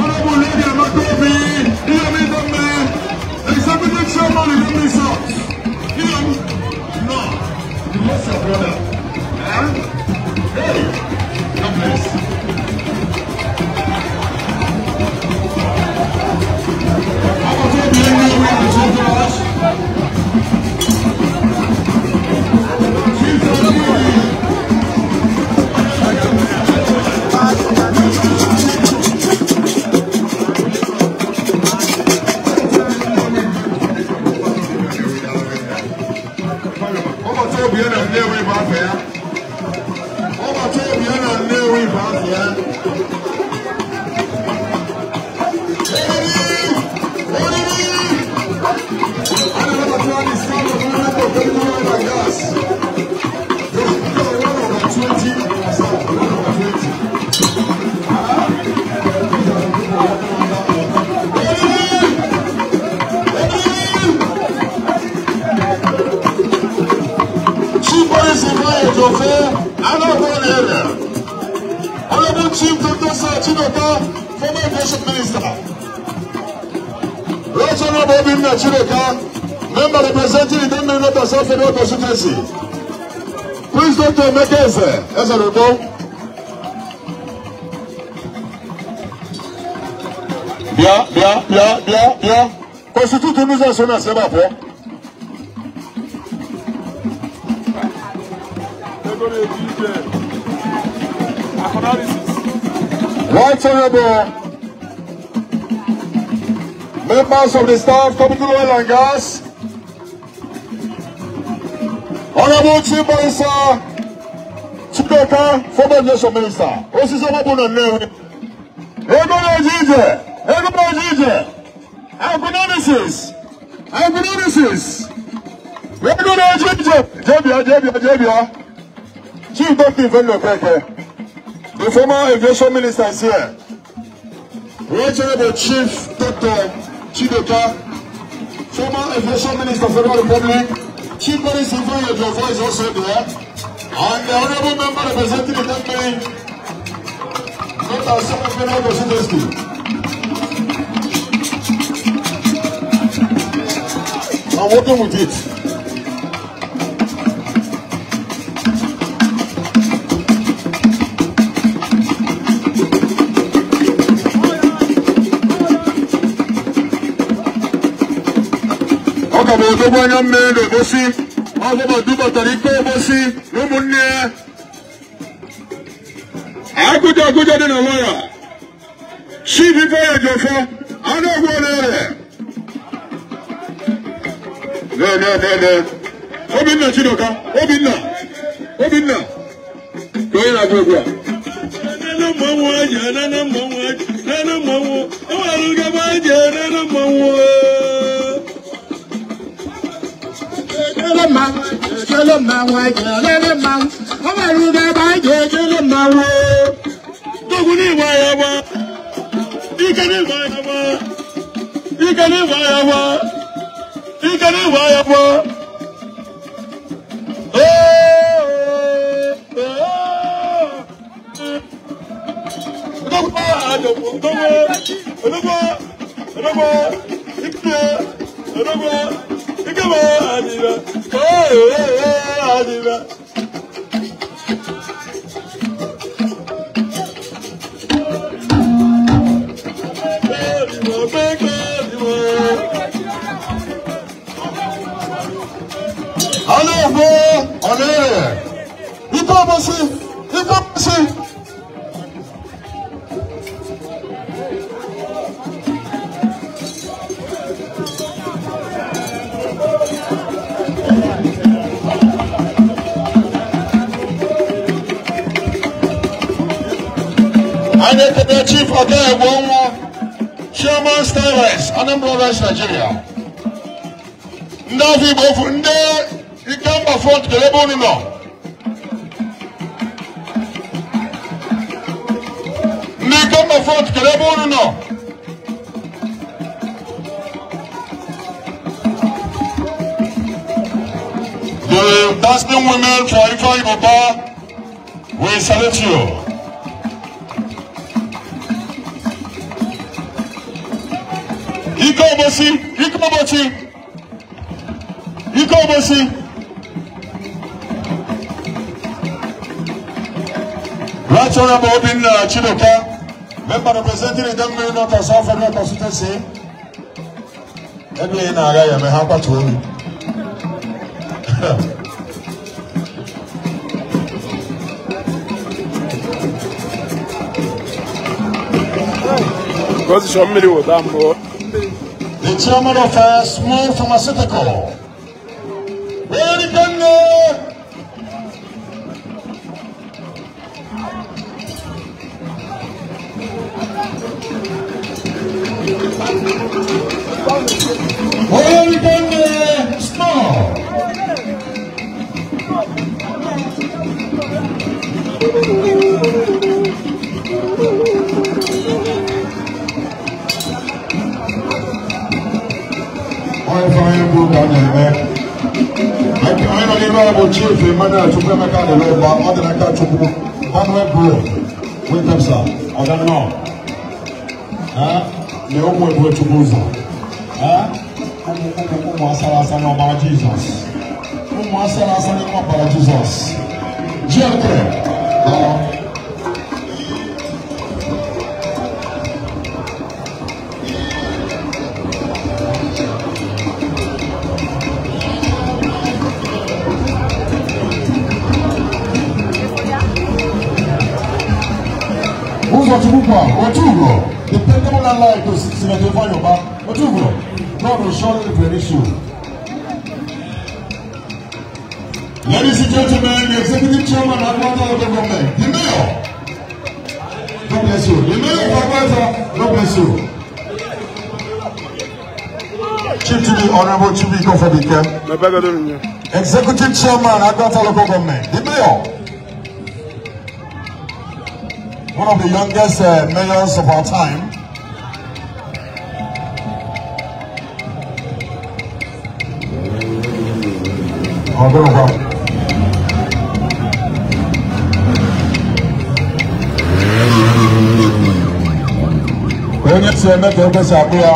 Honorable Lady Amakobi, Iyomi Dome, Executive Chairman in the South. No, you lost your brother. Huh? Hey, God bless. Honorable Chief Dr. Sir Chidoka, former Education Minister. Right Honorable Obinna Chidoka, member representing the Idemili North and South Federal Constituency. Please Dr. Emeka Eze, Ezerugo. Bia, bia, bia, bia, bia. Constitute nous en sommes à Seba. Right Honorable members of the staff, Capital Oil and Gas, Honorable Chief Minister Chidoka, former Education Minister, Osisi Buna Nnewi, Ego Ejije, Ego Ejije, Agonomisis, Agonomisis, Ego Ejije, Jebia, Jebia, Jebia, Chief Dr. Ifeanyi Okeke, the former Aviation Minister is here. Right Honorable Chief Dr. Chidoka, former Aviation Minister of the Federal Republic, Chief Minister Ifeanyi Ejiofor is also there, and the Honorable Member representing the company, Dr. South Federal Constituency. I'm working with it. Odogwu anya mmiri na-egosi ọgụbọdụbatara ike obosi na ụmụnne ya agụja agụja dị na lọya Chief Ifeanyi Ejiofor anụ ọgwụ olere ne Obinna Chidoka Obinna Obinna ka onye na-agụ egwu a nene mmanwụ aja nene mmanwụ aja nene mmanwụ ọwarụgaba aja nene mmanwụ Chief Oga, Chairman Star Rice, Anambra Rice, Nigeria. Ndị Igbo ndị Ikemba Front kelebe unu nọ. Kedu ebe unu nọ? The dancing women for Ifeanyi Ubah, we salute you. Ike Obosi, Ike Obosi, Ike Obosi. Right Honorable Obinna Chidoka, member representing the Idemili North and South Federal Constituency. Ebe ị na-aga ya eme ha kwatuo olu. The chairman of Small Pharmaceutical. Small. Chief Emmanuel Chukwuemeka Adeloba, Adelaka Chukwu, Manuel Bro, Wintepsa, Ọ̀dánù, ní ụmụ ebube Chukwu ụzọ, ụmụ asara asa n'ọbara Jizọs, ụmụ asara asa n'ime ọbara Jizọs, GLK, daalụ. Otugo, dependable and like to Senator Ifeanyi Ubah. Otugo, God will surely replenish you. Ladies and gentlemen, the executive chairman of Aguata Local Government, the mayor, God bless you. The mayor of Aguata, God bless you. Chief to the Honorable Chibuike Ofobike, executive chairman of Aguata Local Government, the mayor. One of the youngest mayors of our time. Onye si eme ka ekwesị akpụ ya.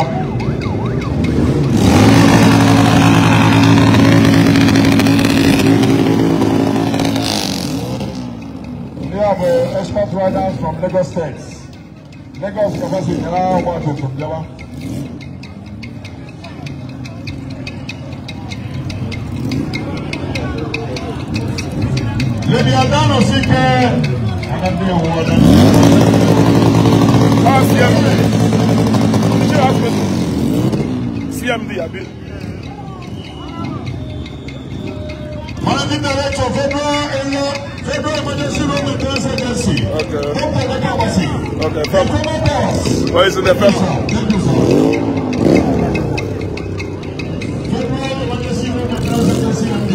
We have expert riders from Lagos State. Lagos Capacity, from Java. Lady Adano Sike, CMD. CMD, Abi. Managing Director of Federal Emergency Road Maintenance Agency. Okay. Okay. Where is the FEMA? Thank you, sir. Federal Emergency Road Maintenance Agency, MD.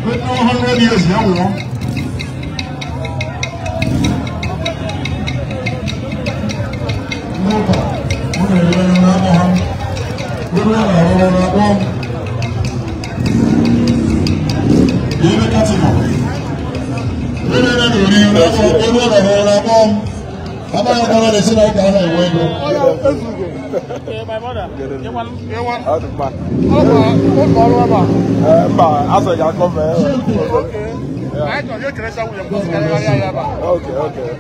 With 100 years now, we are. My mother. Okay. Okay.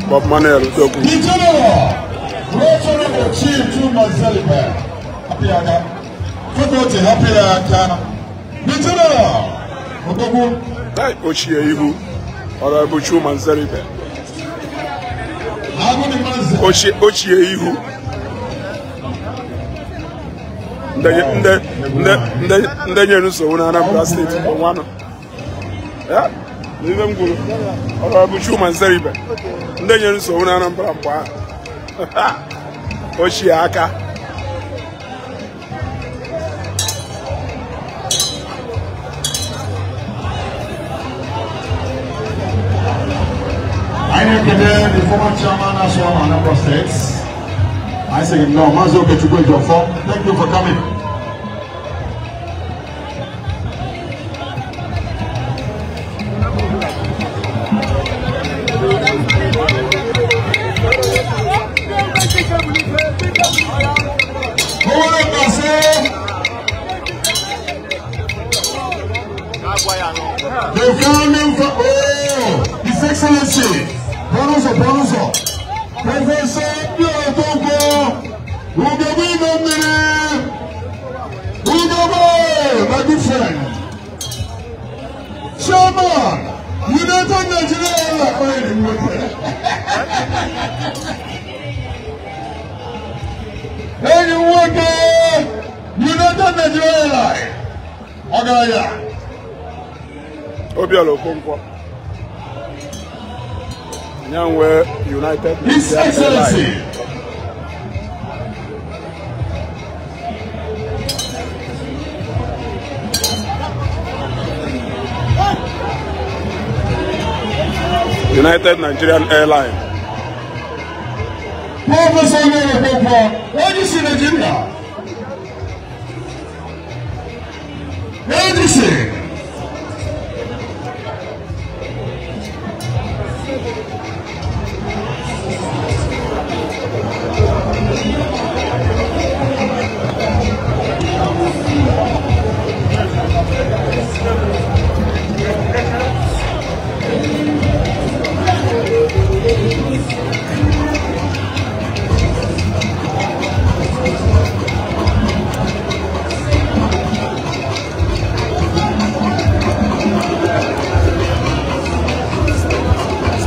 Bob Manuel Udogu. The General, Chief Chuma Zelibe, Happy aka. Faculty happy aka. The general. Odogwu. Ochie ihu. Honorable Chuma Nzeribe. Ochie ihu. Ndị nyere nsogbu na Anambra steeti bụ nwanụ. Ya, n'ibe m gwuru. Honorable Chuma Nzeribe. Ndị nyere nsogbu na Anambra mgbe ahụ. Ochie aka. I am the former chairman of Anambra State. I say no, Mazi Okechukwu Ejiofor, thank you for coming. The founding for His Excellency, Professor Okonkwo, Ugebe, my good friend, Chairman, United Nigeria. United Nigeria. Ọgaranya. Obiora Okonkwo. Nyanwe United His Excellency. United Nigerian Airlines. Professor Okonkwo, ADC Nigeria. ADC.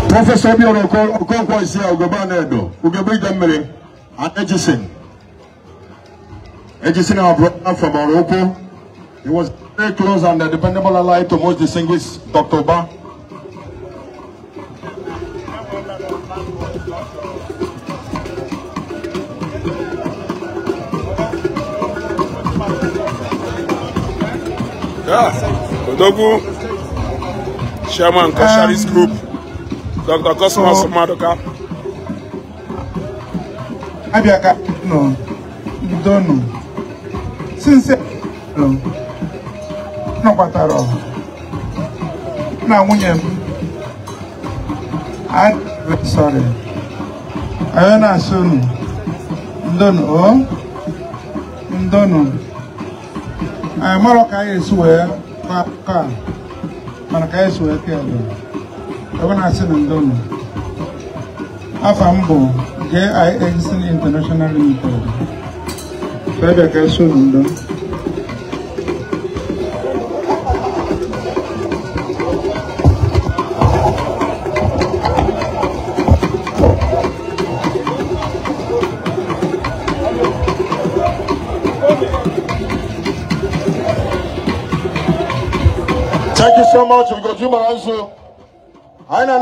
Professor Obiora Okonkwo is here, Ugebe Anedo, Ugebe Idemili, and Ejison. Ejison, our brother from Morocco. He was very close and a dependable ally to most distinguished Dr. Oba. Yeah, Odogwu, Chairman Kosharis Group. Dr. Cosmos Madoka. Abiaka no, don't. Since no, no kwataro. Na nwunye m. I'm sorry. I na asunu. Ndono o. Ndono. I maro ka yesu we ka. Mana ka yesu we ke do. Afa m bụ J.I. Edison International Limited. Bebe ka eso ndo. Thank you so much. We got you, Maranzo. I na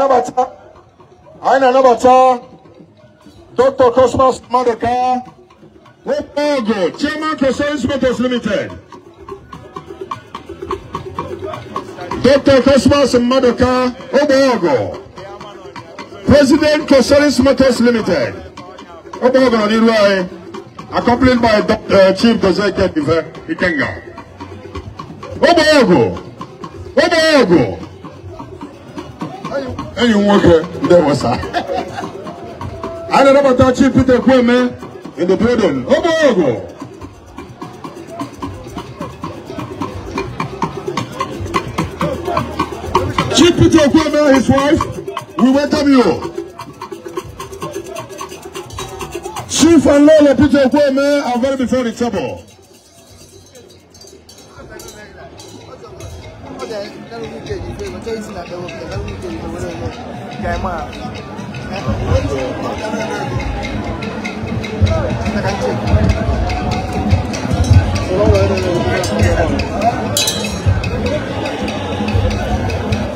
Dr. Cosmos Madoka, Ogo, Chairman Cosmos Motors Limited. Dr. Cosmos Madoka, Ogo, President Cosmos Motors Limited. Ogo, accompanied by Chief Dozeke Ikenga. Ogo, Ogo. Enyi nwoke ndewosa. I don't know about Chief Peter Kweme in the building. Ogo Ogo. Chief Peter Kweme, his wife, we welcome you. Chief Chief and Lolo Peter Ekwueme are very before the table.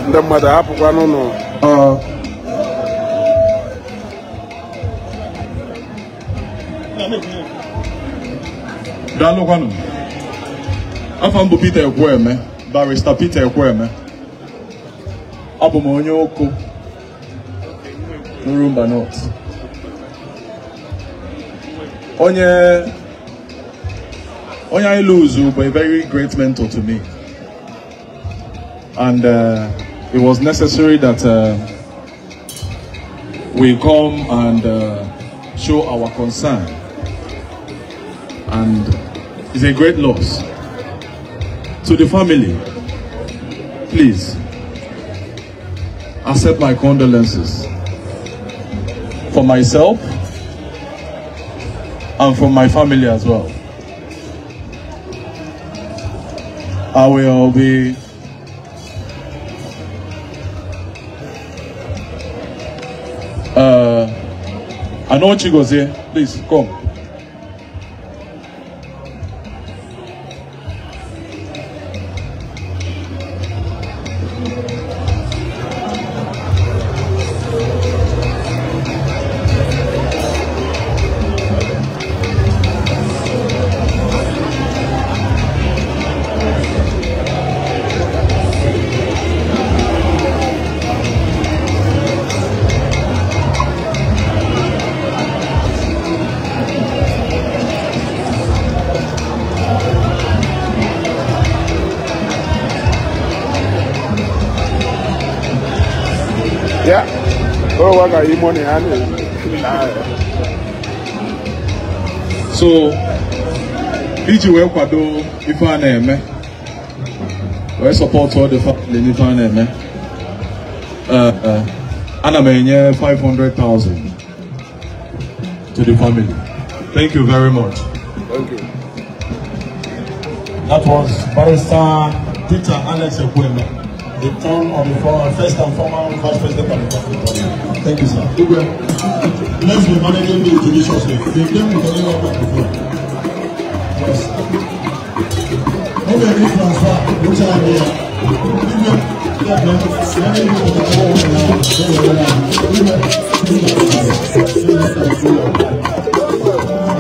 Ndị mmadụ hapụkwa n'ụlọ. Daalụkwanụ. Afọ m bụ Peter Ekwueme, Barrister Peter Ekwueme. Abụ m onye Oko n'Urumba North. Onye anyị lose bụ a very great mentor to me. And it was necessary that we come and show our concern. And it's a great loss to the family. Please accept my condolences for myself and from my family as well. I will be I know Chigozie, please come. Yeah. Oh, I got you money. So, iji wee kwado ife a na-eme, wee support all the family n'ife a na-eme, ana m enye 500,000 to the family. Thank you very much. Thank you. That was Barrister Peter Alex Ekwueme, the term of the first and former Vice President of the Republic. Thank you, sir. Let's be managing me judiciously. They came with a little microphone. Yes. Maybe a transfer, which I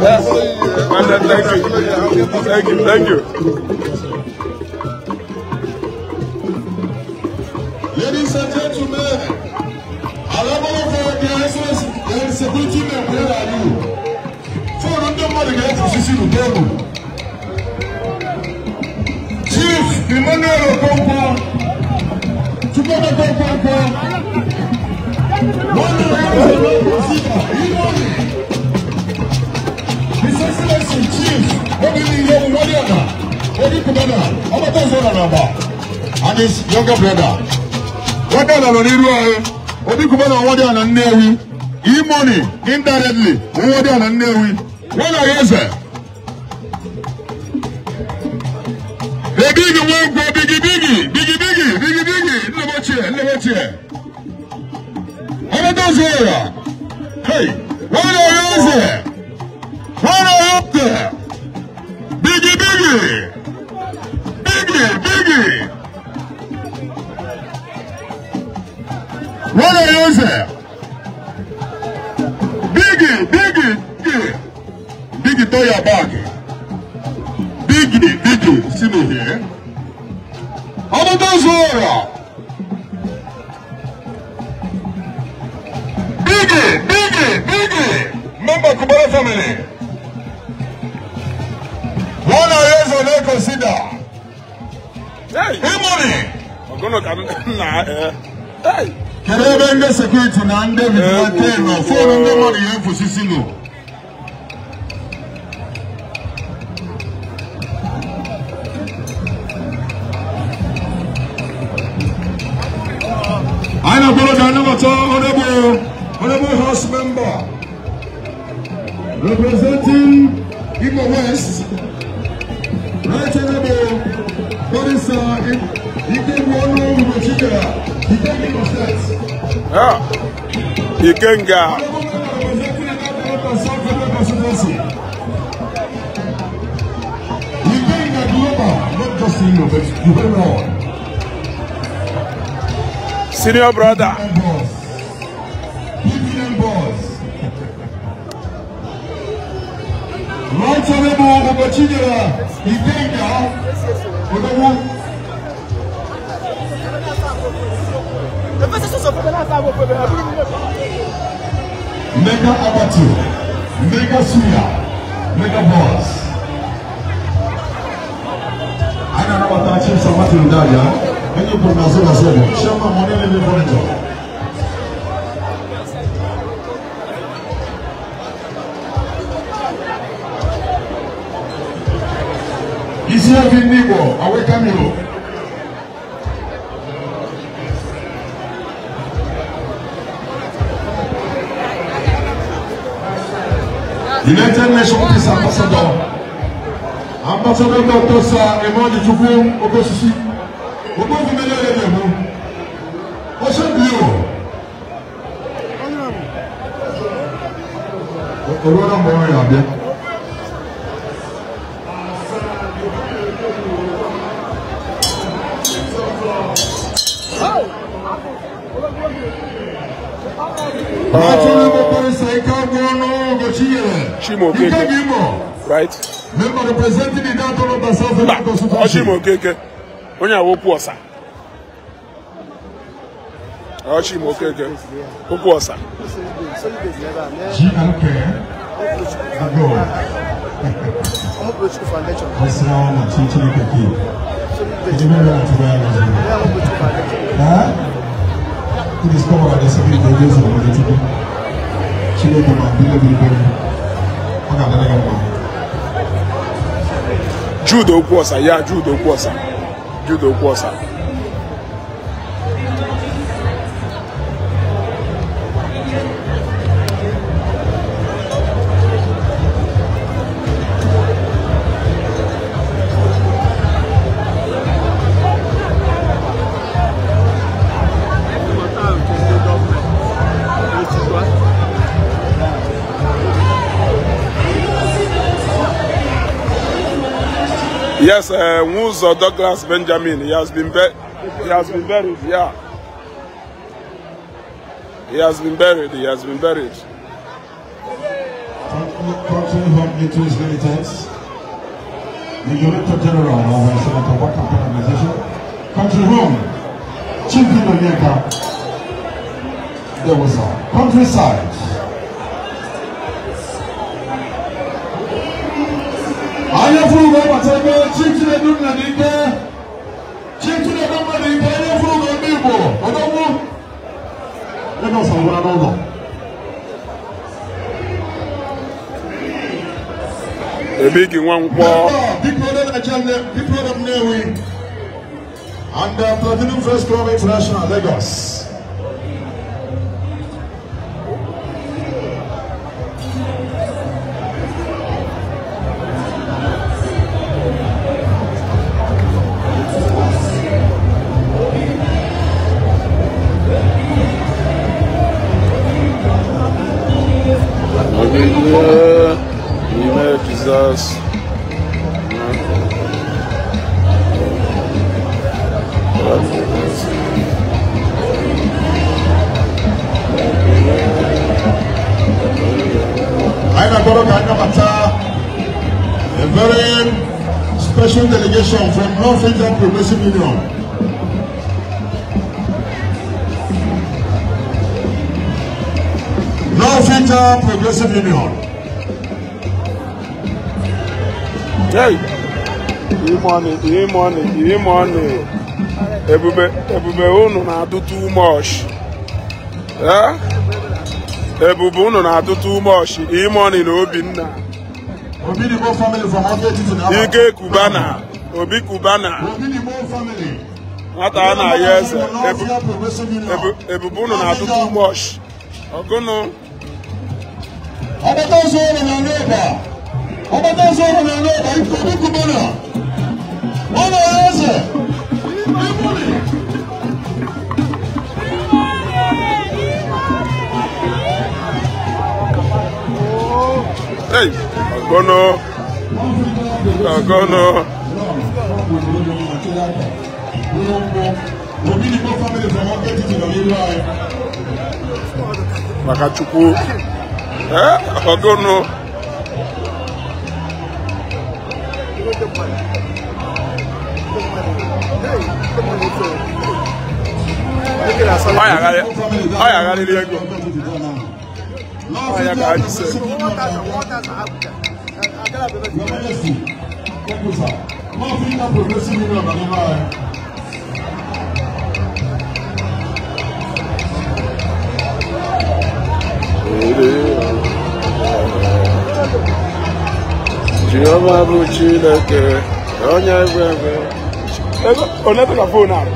Yes. Thank you. Thank you. Thank you. Ladies and gentlemen, the security men, where are you? Chief Emmanuel Okonkwo, Chukwuma Okonkwo, His Excellency Chief Obi Obi Kubana, and his younger brother. Wadiana Obi Kubana Wadiana Nnewi, E-money indirectly, Wadiana Nnewi. What are you saying? The big one, biggie, biggie, biggie, biggie, biggie, biggie. Never. Hey, what are you saying? What are you there? Biggie, biggie, biggie, biggie. What are you saying? Biggie, biggie, biggie. Biggie, throw your bag. Biggie, biggie, see me here. Amadozora. Biggie, biggie, biggie. Member Kubala family. One years old, consider. Hey, money. I'm gonna come. Hey. Kerebe security na ndị vigilante nọ phone ndị mmadụ ya efosisi nọ. Anyị na-akwụrụ ka anabata honorable house member Representing Imo West, Right Honorable Barrister Ikegwuonu Ugochinyere, Ikenga Imo State. Yeah. Ikenga. Ikenga Global, not just Imo, but the whole world. Senior brother. PPM boss. Right Honorable Ugochinyere Ikenga Odogwu. Mega Abatu, Mega Suya, Mega Boss. I don't know what that is. Somebody will die, yeah. When you put Nazola Zobo, Shama Money Living Furniture. Isi Igbo, I welcome you. United Nations Peace Ambassador, Ambassador Dr. Sir Emmanuel Chukwu Okosisi, Ogbonfumele Elemu, Oṣebio, Orona Mori Abia. Chimo Okeke, right? Member representing the Dantolo of South Africa. Chimo Okeke, onye awokwu ọsa. Chimo Okeke, okwu ọsa. GLK, go. Jude Okwuosa, yeah, Jude Okwuosa. Jude Okwuosa. Yes, Nwuzo Douglas Benjamin, he has been buried, yeah. He has been buried, he has been buried. Country Home Industries Limited, the Director General of Senator Work Campaign Organization, Country Home, Chief Onyeka, there was a countryside. A big one, and the Platinum First Club International, Lagos. Jesus. A very special delegation from North Indian Progressive Union. North Indian Progressive Union. Hey, e-money, e-money, e-money. Ebube, ebube unu na-adụ too much. Eh? Ebube unu na-adụ too much. E-money na Obinna. Obi Igbo family from Ike Cubana, Obi Cubana. Obi Igbo family. Nwata a na-ayọ eze. Ebube unu na-adụ too much. Ọgụnụ. Hey, Ogono. Ogono. Makachukwu. Eh, Ogono. Jehovah bụ Chineke, onye nwe nwe. Onye ka phone ahụ?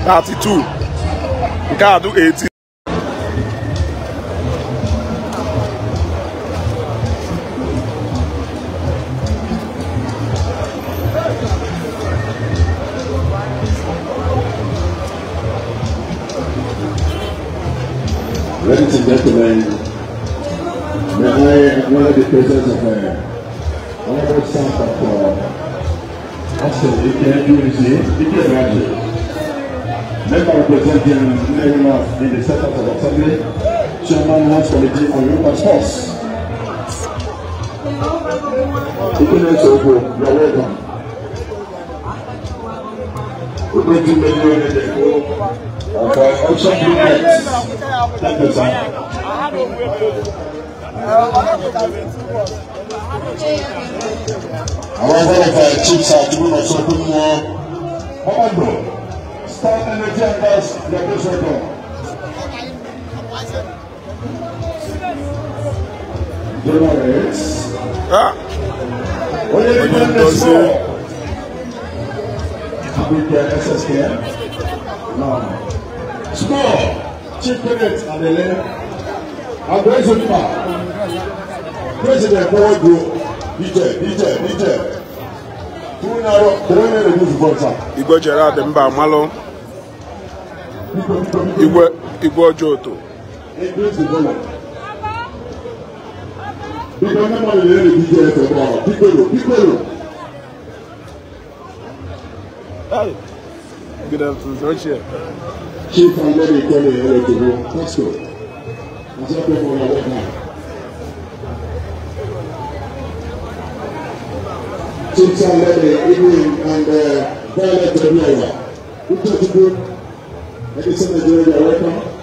32. Nke a dị 18. Ladies and gentlemen, may I acknowledge the presence of Honorable Sam Dr. Austin Ike Unity, Ike Raji, member representing Nnewi North in the Senate of Assembly, Chairman House Committee on Human Sports. Ike Soko, you are welcome. Thank you, sir. Arrival of our chiefs are to move us open more. Commando, start energy and gas, the welcome. Generate. Ah. SSK. No. Score. Chief Kenneth Adele. Agwezunma. President Forward Group. DJ, DJ, DJ. Igwe Gerard Mba Malo. Igwe Igwe Ojoto. Increase the volume. Biko na mo le DJ Biko, Biko. Hey. Good afternoon, sir. Chief and Lady Kelly Eletogo, Costco. Chief and Lady Ibrahim and Violet Obiora. Utochukwu, Edison Nigeria, welcome.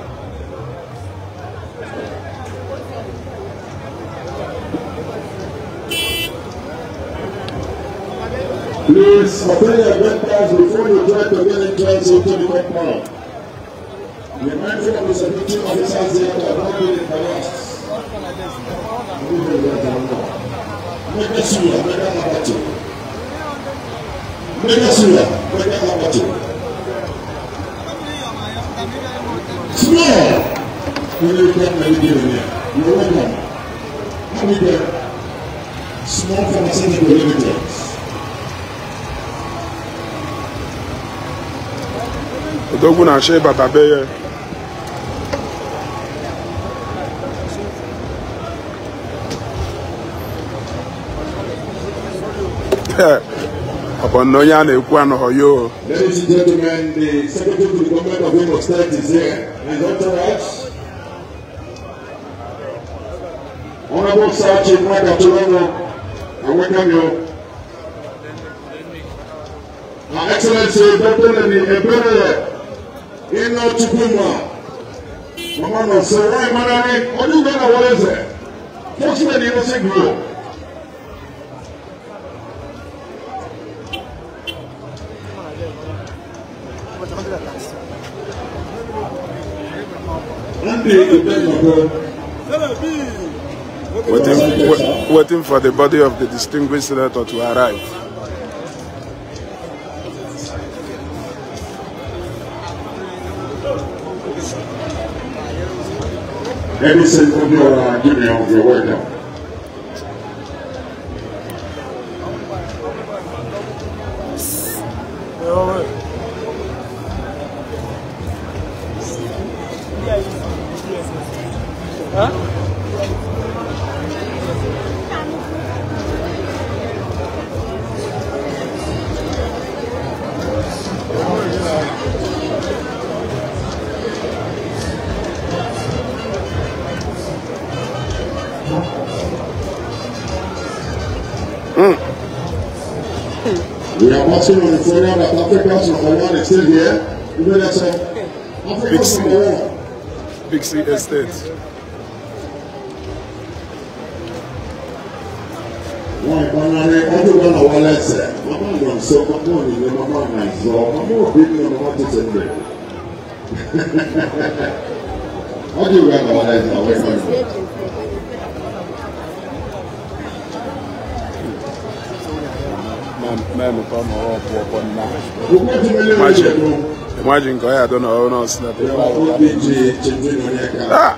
Please obey your grandparents before you try to get entrance into the compound. Be mindful of the security officers here to avoid being harassed. Small! You're welcome. Small pharmaceutical limited. Odogwu na-achọ ịbata be ya. Ọ bụ na onye a na-ekwu anọghọ ya o. Ladies and gentlemen, the Secretary to the Government of Imo State is here. His entourage. Honorable Sir Chief Mike Atulongo, I welcome you. Her Excellency Dr. Lemi Ebere Ino Chukwuma, Mama no Sir Manani, Onugana Waleze, Foxman Innocent Group. Waiting for the body of the distinguished senator to arrive. Edison Obiora Junior, you're welcome. Huh? We are watching on the program that Africa's number one is still here. You know that's Africa's number one. Big C Estate. Imagine, I don't know. No, ah.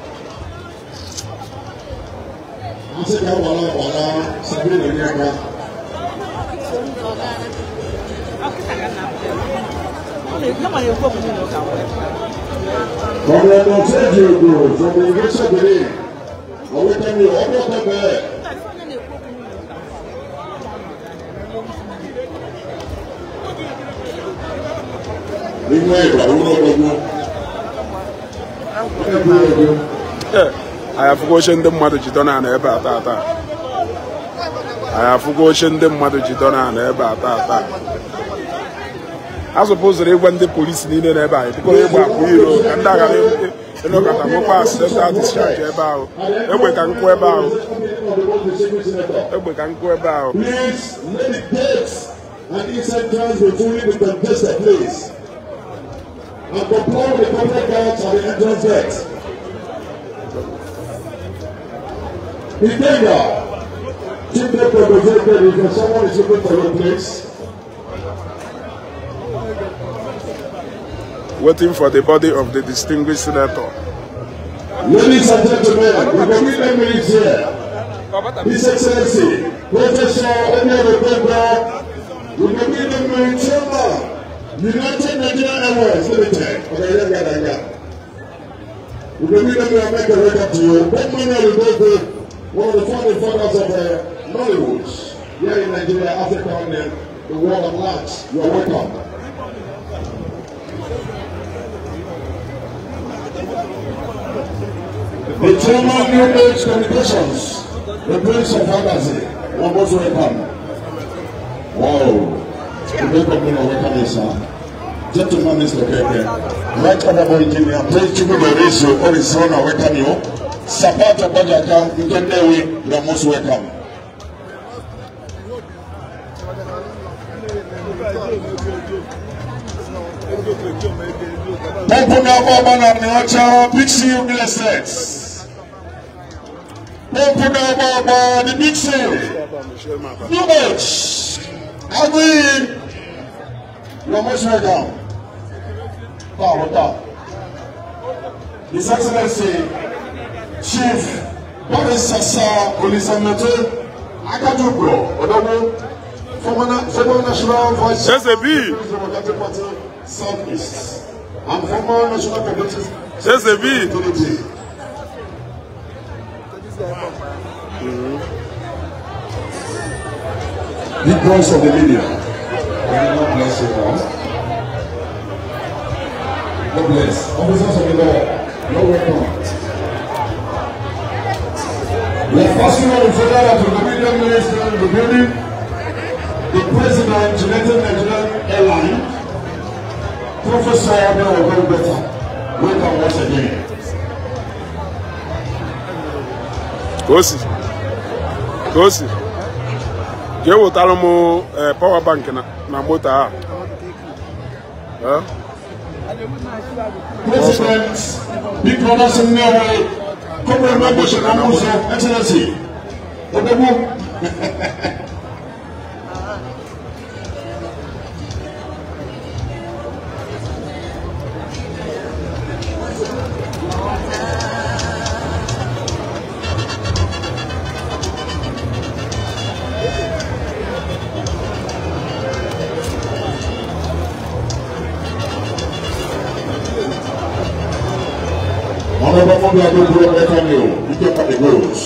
I have forgotten the mother Jidona and Eba Tata. I have forgotten the mother Jidona and Eba Tata. I suppose they went the police needed Eba because they were and I look at the pass that discharge about. We can go about. We can go about. Please let the gates and inside trans be fully with contested, please. And comply with the public guards at the entrance gate. Ikenga, keep them protected if someone is looking for your place. Waiting for the body of the distinguished senator. Ladies and gentlemen, we got 10 minutes here. His Excellency, Professor Emmanuel Okonkwo, we got 10 minutes here. United Nigeria Airways Limited. Okay, yeah. We can make a record to you. One of the founding fathers of Nollywood here in Nigeria, Africa, and the world at large. You are welcome. The chairman, New Age Communications, the Prince of Fantasy, you are most welcome. Wow. The sir. Gentlemen, Mr. Keke, Right Honorable Engineer, Prince Chukwuemeka Orisona, welcome you. Sapata Bajaka, Nkendewi, you are most welcome. Big C Real. The Big C. New Age. Agree. You are most welcome. His Excellency, Chief Barrister Olisamete Akadubro, Odogu, former National Vice President of the Democratic Party, Southeast, and former National Committee. SAB. The voice of the media. God bless you all. God bless. Officers of the law, you're welcome. We are passing on further to the media minister in the building, the President, United Nigerian Airlines, Professor Abel Better. Welcome once again. Kosi. Kosi. Jee wetara m power bank na moto ahụ. President, Big Brothers in Norway, Comrade Membership Excellency, Odogu. Obiagokuro welcome you. You get the goals.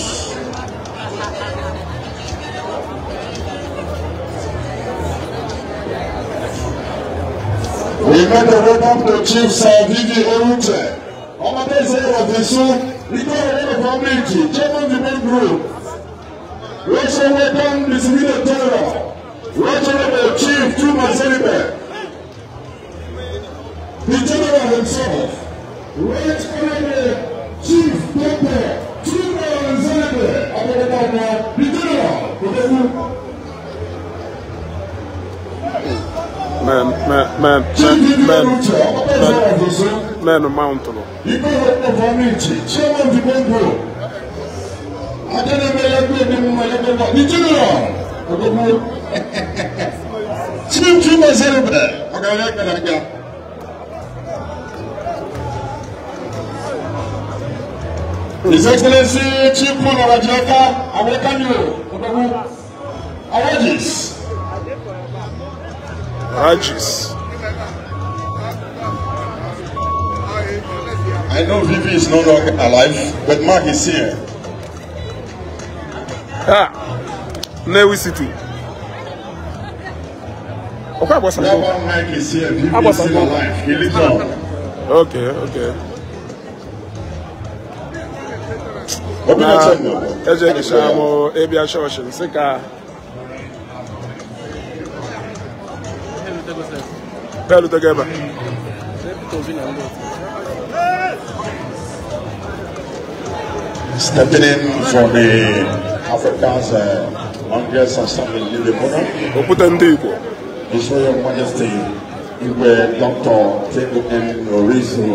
We make a welcome to Chief Sir Vivi Orute, Omadeze of the Sioux, Leader of the community, Chairman of the main group. We also welcome the Civilian General, Honorable Chief Chuma Zeribe, the General himself, Right Honorable Chief Dr. Chuma Zeribe, the General. Men mount. His Excellency Chief Rajaka, I welcome you. Arajis. Rajis. I know Vivi is no longer alive, but Mark is here. Ah, Nnewi City. Okay, what's up? Mike is here. Vivi is still alive. He lives on. Okay, okay. Together. Stepping in for the Africa's longest serving leader, His Royal Majesty Igwe Dr. T.O.N. Orizu,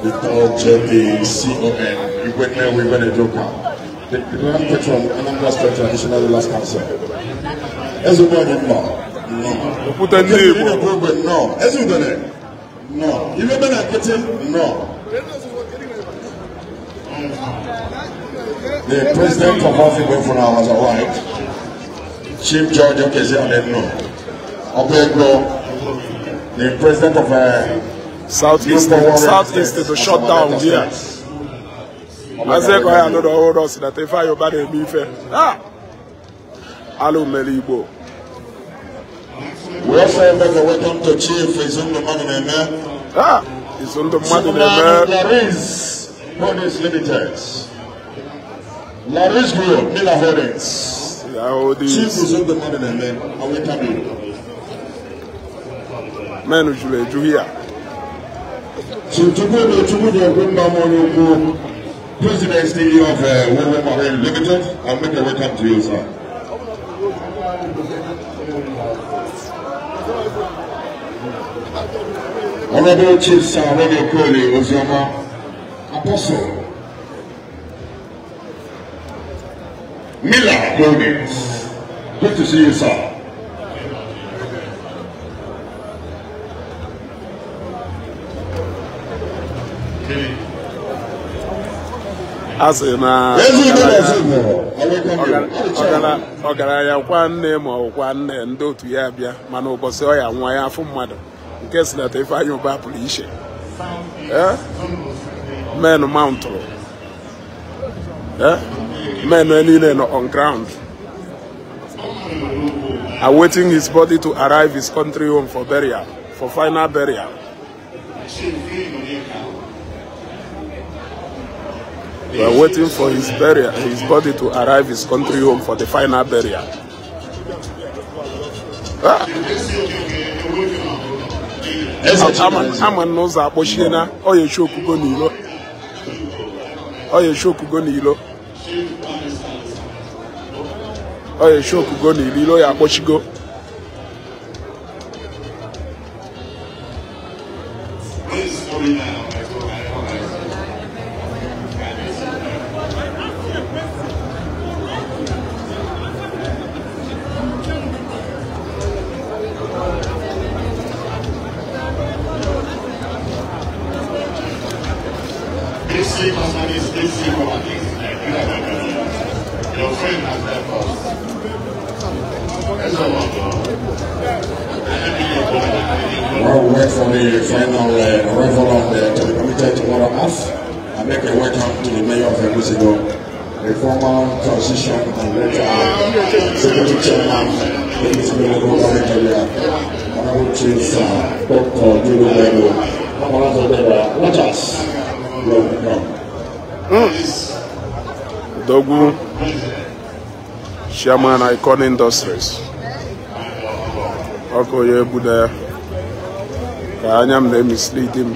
Victor J.P. C.O.N. Igwe Nnewi Igwe, the Grand Patron, Anambra State Traditional Rulers Council. Ezugbo no. No. Ezugbo no. No. The President of Africa for now has arrived. Chief George Okezie Aneno. Obego, the President of Southeast to shut down here. I say, I know the whole us that if I obey me, ah, Alo Melibo. We also make a welcome to Chief Izundo Maduneme. Ah, Izundo Maduneme. Laris Holdings Limited. Laris Group, Miller Holdings. Chief Izundo Maduneme, I welcome you. Men who here. Chief Chukwudo President CEO of Wowo Marine Limited, I'll make a welcome to you, sir. Honorable Chief Sir Ronnie Okoli Ozioma, Apostle Miller Holdings. Good to see you, sir. As in ọgaranya kwa nne ma ọkwa nne ndị otu ya bịa mana ụbọchị ọ ya nwa ya afụ mmadụ nke si na Ifeanyi Ubah pụrụ iche. Men mountụrụ men niile nọ on ground awaiting his body to arrive his country home for burial, for final burial. We are waiting for his burial, his body to arrive his country home for the final burial. Ah. Ama n'ụzọ akpọchiena ọ ya echi okugo n'ilo. Ọ ya echi okugo n'ilo. Ọ ya echi okugo n'ilo, ilo ya akpọchigo. We'll wait for the final arrival on the to be committed tomorrow off I make a welcome to the mayor of Ekwusigo, the former transition and later secretary chairman of the local government area, Honorable Chief Dr. Duru Bello. Watch us. Welcome. Odogwu, Chairman Icon Industries. Ọkụ ya ebuda ya ka anya m na-emislead m.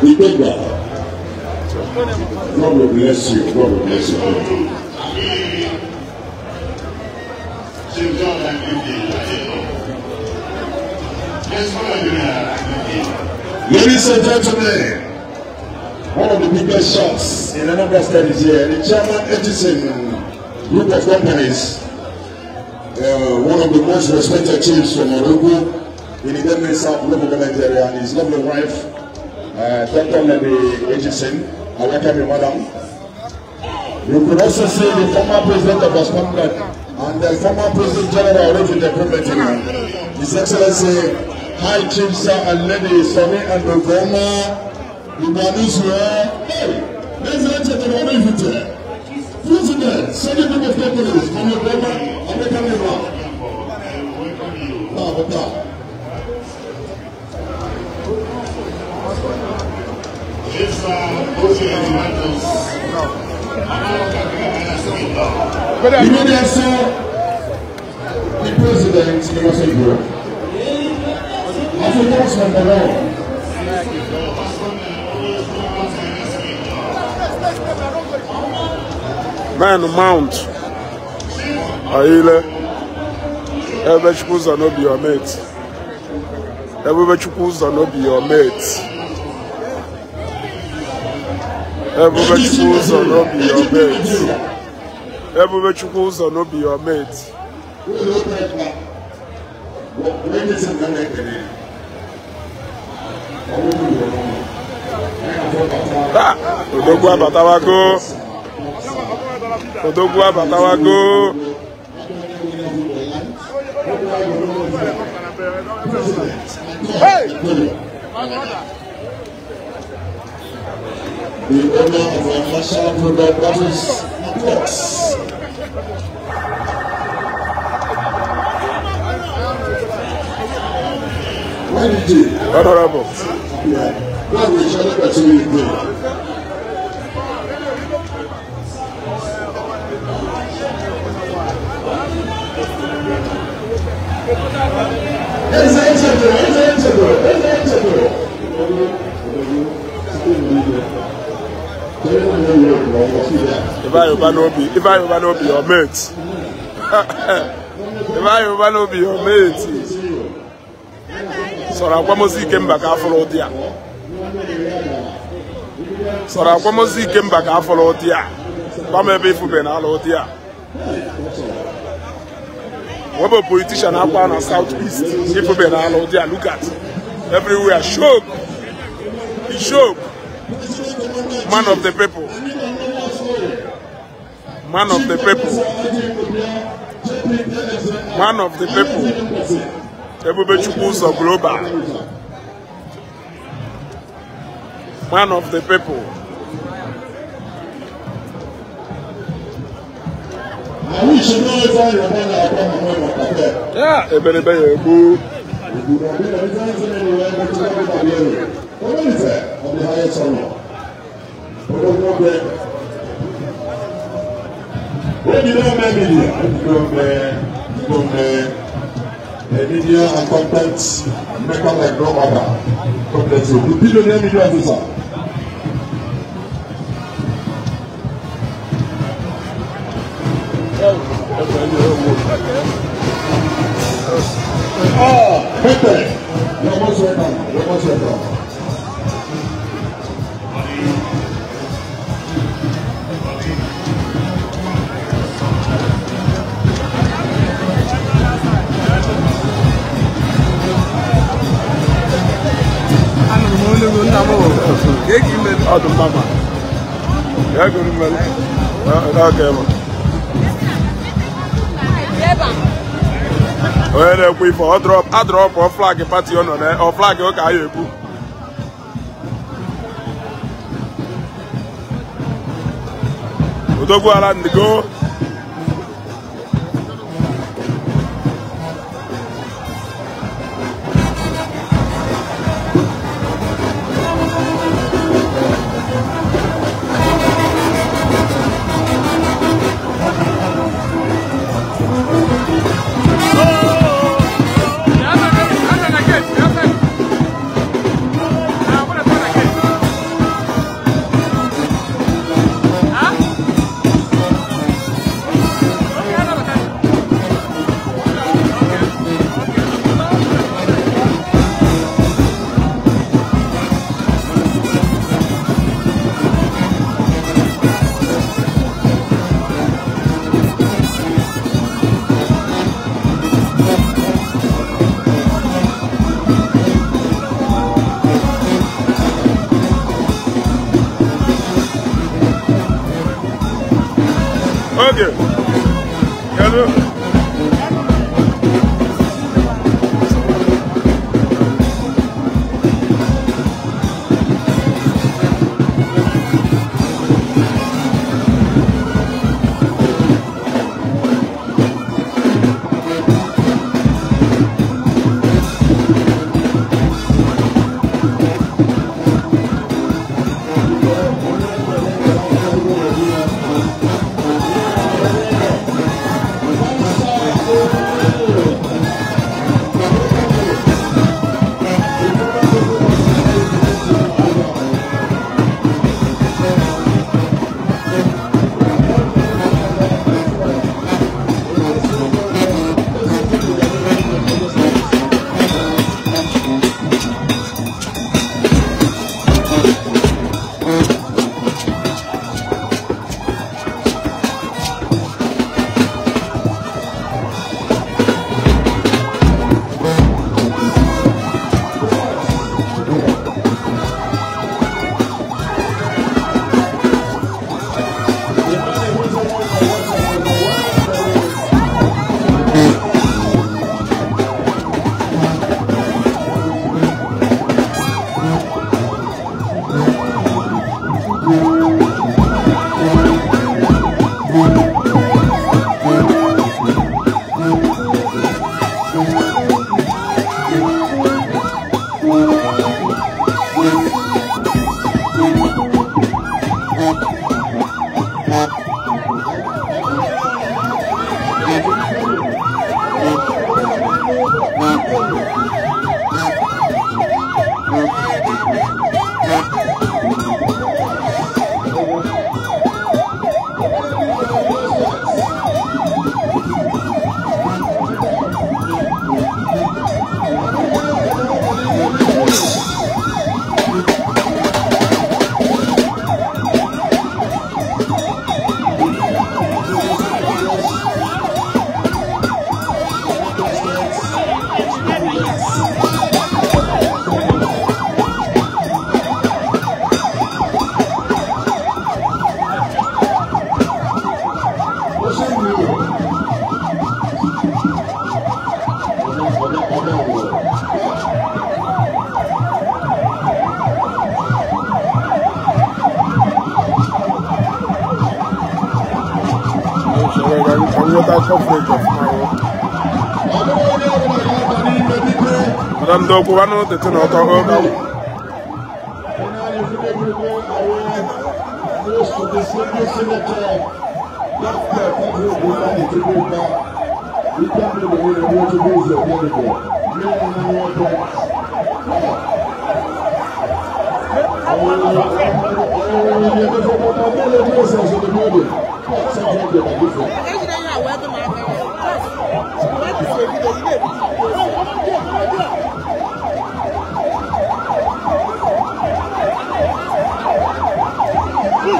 We thank God. God will bless you. God will bless you. Ladies and gentlemen, one of the biggest shots in Anambra State is here. The chairman, Edison Group of Companies, one of the most respected chiefs from Morocco in the Idemili South local government area, and his lovely wife, Dr. Lady Edison. I welcome you, madam. You could also see the former president of Ascombat and the former president general of the government, His Excellency High Chief Sir and Lady Sonny and Ogoma Ibanusue. Hey, President, Sonny Group of Companies, from Ogoma, American River. Immediately, the president, the group. Africans from the law. Man mount. Aile. Ebubechukwu ụzọ no be your mate. Ebubechukwu ụzọ no be your mate. Ebubechukwu ụzọ no be your mate. Ebubechukwu ụzọ no be your mate. Odogwu abatawago. Odogwu abatawago. Hey! The owner of our national product, that is Fox. Why did you? Honorable. Yeah. Why we shall not continue to do? If I no be your mate. If I no be your mate. Sọ̀rọ̀ akwamozu Ikemba ka afọrọ ụdị a. Sọ̀rọ̀ akwamozu Ikemba ka afọrọ ụdị a. Gwa m ebe ifube na ala ụdị a. Webe politician akwa na South East ifube na ala ụdị a. Look at everywhere. Shock. He shock. Man of the people. Man of the people. Man of the people. Ebubechukwu ụzọ global. Man of the people. Yeah, ebelebe ya egbu. The media and content maker like no other. God bless you. The billionaire media officer. Ah, Pepe, you're most welcome. You're most welcome. Ọdún mama. Ya gụrụ mmeri. Okay, ma. Onye na-ekwu ife ọ drop a drop ọ flag party ọ nọ na ọ flag ụka ya ekwu. Odogwu ala ndigo. Okay. Hello. Madam Doku, I know the ten or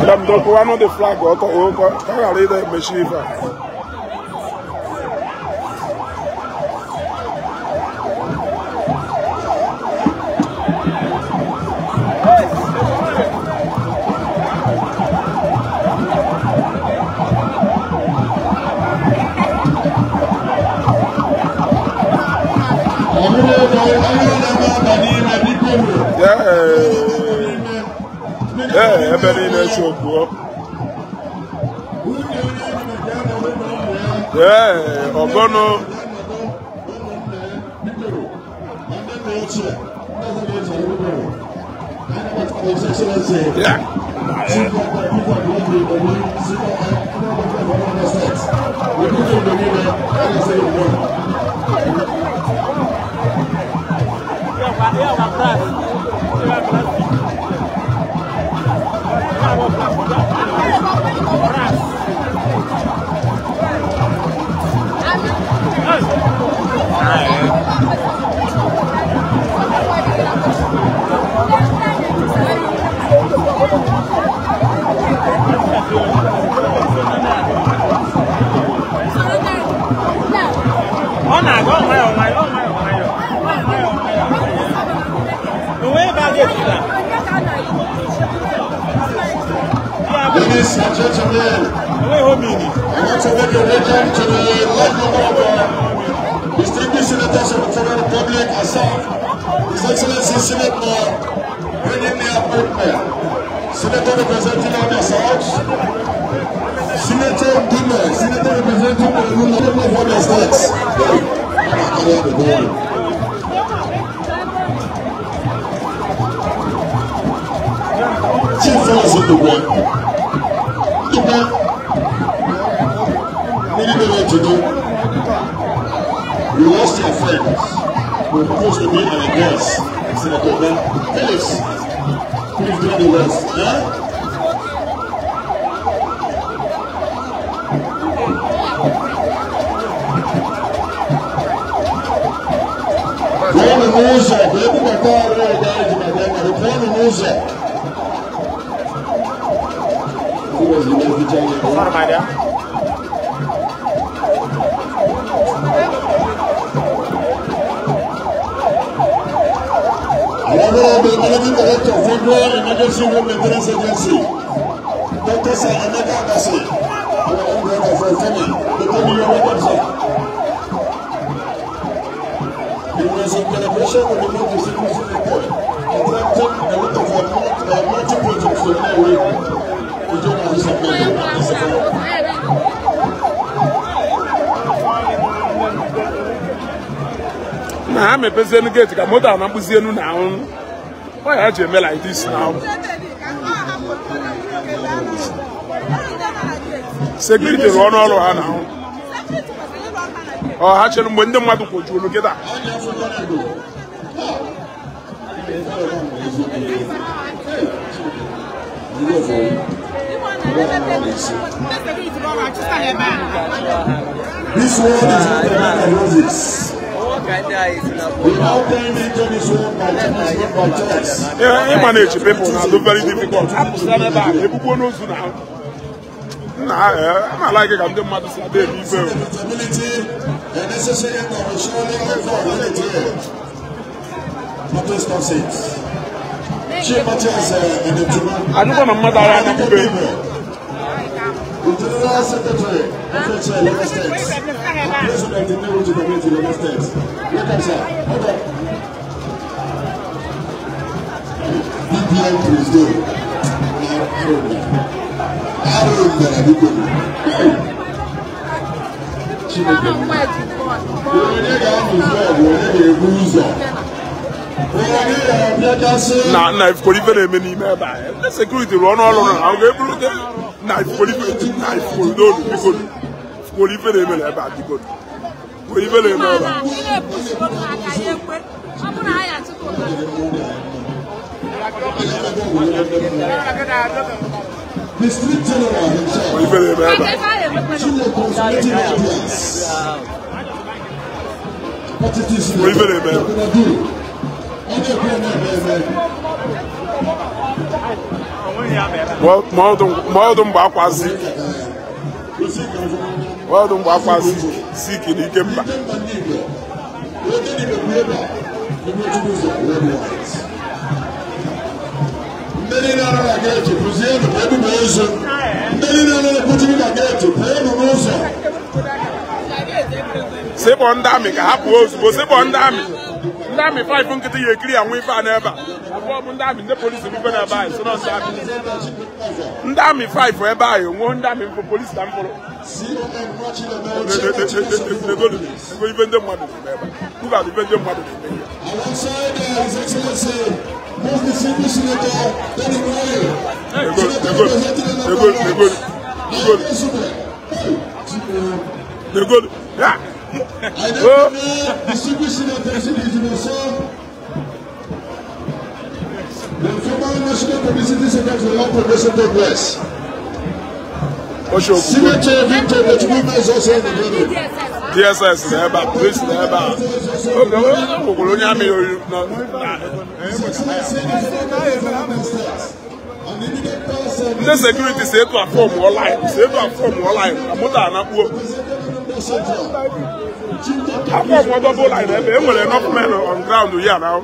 Madam Doku, I know the flag. Yeah, ebe niile chokwu. Yeah, Ogono. Yeah. Ladies and gentlemen, I want to make a welcome to the large number of distinguished senators of the Federal Republic, Assam, His Excellency Senator Engineer Ope, Senator representing Abia South, Senator Dume, Senator representing the Republic of Abia State. Chief Fellows of the world. We lost your friends who were supposed to be our guests, Senator Ben Phillips. Please do the rest. Yeah? Honorable Managing Director of Federal Emergency Road Maintenance Agency, Dr. Sir Emeka Abasi, our own brother from Femi, the welcome, sir. It was in collaboration with the North Distinguished Senator, attracting a lot of our multi projects to Nnewi to join us this afternoon. Na ha mepezienu gate ka moto a na-akpụzi enu na ahụ. Why ha ji eme like this now? Security rụọ n'ọrụ ha na ahụ. Ọ ha chere mgbe ndị mmadụ kwojuru kịta. This world is not a bed of roses. We now turn into this world by chance, by choice. Yeah, manage people now, do very difficult. Ebugbo n'ozu na na I'm like ka ndị mmadụ si adị ebe ife. Inevitability, the necessary end of ensuring equality. Nothing stops it. Chief Matthias and the Anụkwa na mmadụ ara anapụbe. The General Secretary of FHA Lagos State, and President of the Nnewi Community Lagos State. Welcome, sir. Welcome. BPM President. Na na ifukoro ife na-eme n'ime ebe a. Ndị security rụọ n'ọrụ na ahụ ga-eburu na ifukoro ife na ifukoro n'olu biko. Ifukoro ife na-eme n'ebe a biko. Ifukoro ife na-eme ebe a. The street general himself. Ma ọdụ mgbe akwazi siki na ike mba. Ndị niile nọ na geeti kụzienụ ka ebube ozu. Ndị niile nọ na-ekwuchiri na geeti pụọnụ n'ụzọ. Sịkpọ ndị amị ka ha pụọ ozugbo. Sịkpọ ndị amị. Ndị amị 5 nkịtị ya ekiri ya nwa ife a n'ebe a. Abụọ bụ ndị amị, ndị polisi bụ ife n'ebe anyị. So ndị amị. Ndị amị 5 ebe anyị, onwe ndị amị mfụ polisi na mfụrụ. Ego ife ndị mmadụ na-eme ebe a. Look at ife ndị mmadụ na-eme ihe. Ego. Yeah. The former National Publicity Secretary of Progressive Progress. Senator Victor Bechukwu is also in the building. DSS na ebe a, police na ebe a. Oge nwekwara onye amị ndị sekuriti si etu afọm ọlaịn, si etu afọm ọlaịn, ka moto a na-akpuo. Afọm ọdọbụ laịn ebe e nwere enough men on ground here now.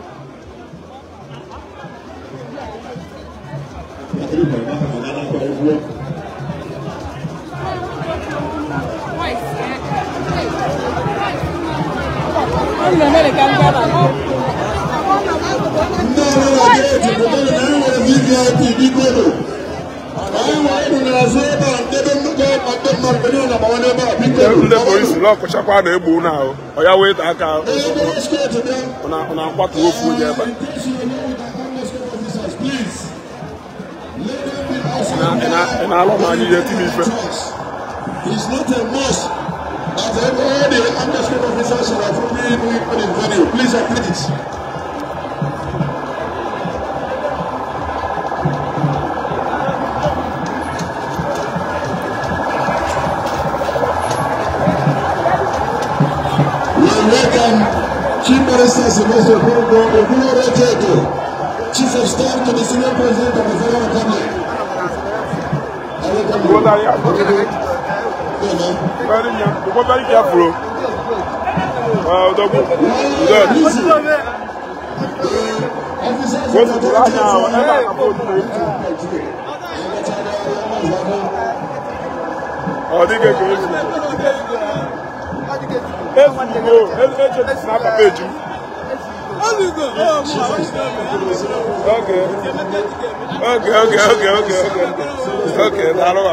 Ndị polisi lọkụchakwa na-egbu na ahụ ọ ya wee aka ọ na-akwatu ofu onye ebe ị na-alụ ma anyị ihe timi ife. It's not a must that all the underscore officers shall appropriately in the venue. Please and please. We welcome Chief Minister Sylvester Okwuru, Chief of Staff to the Senior President of the Federal Republic. I welcome you. Very careful. Okay. Dalo.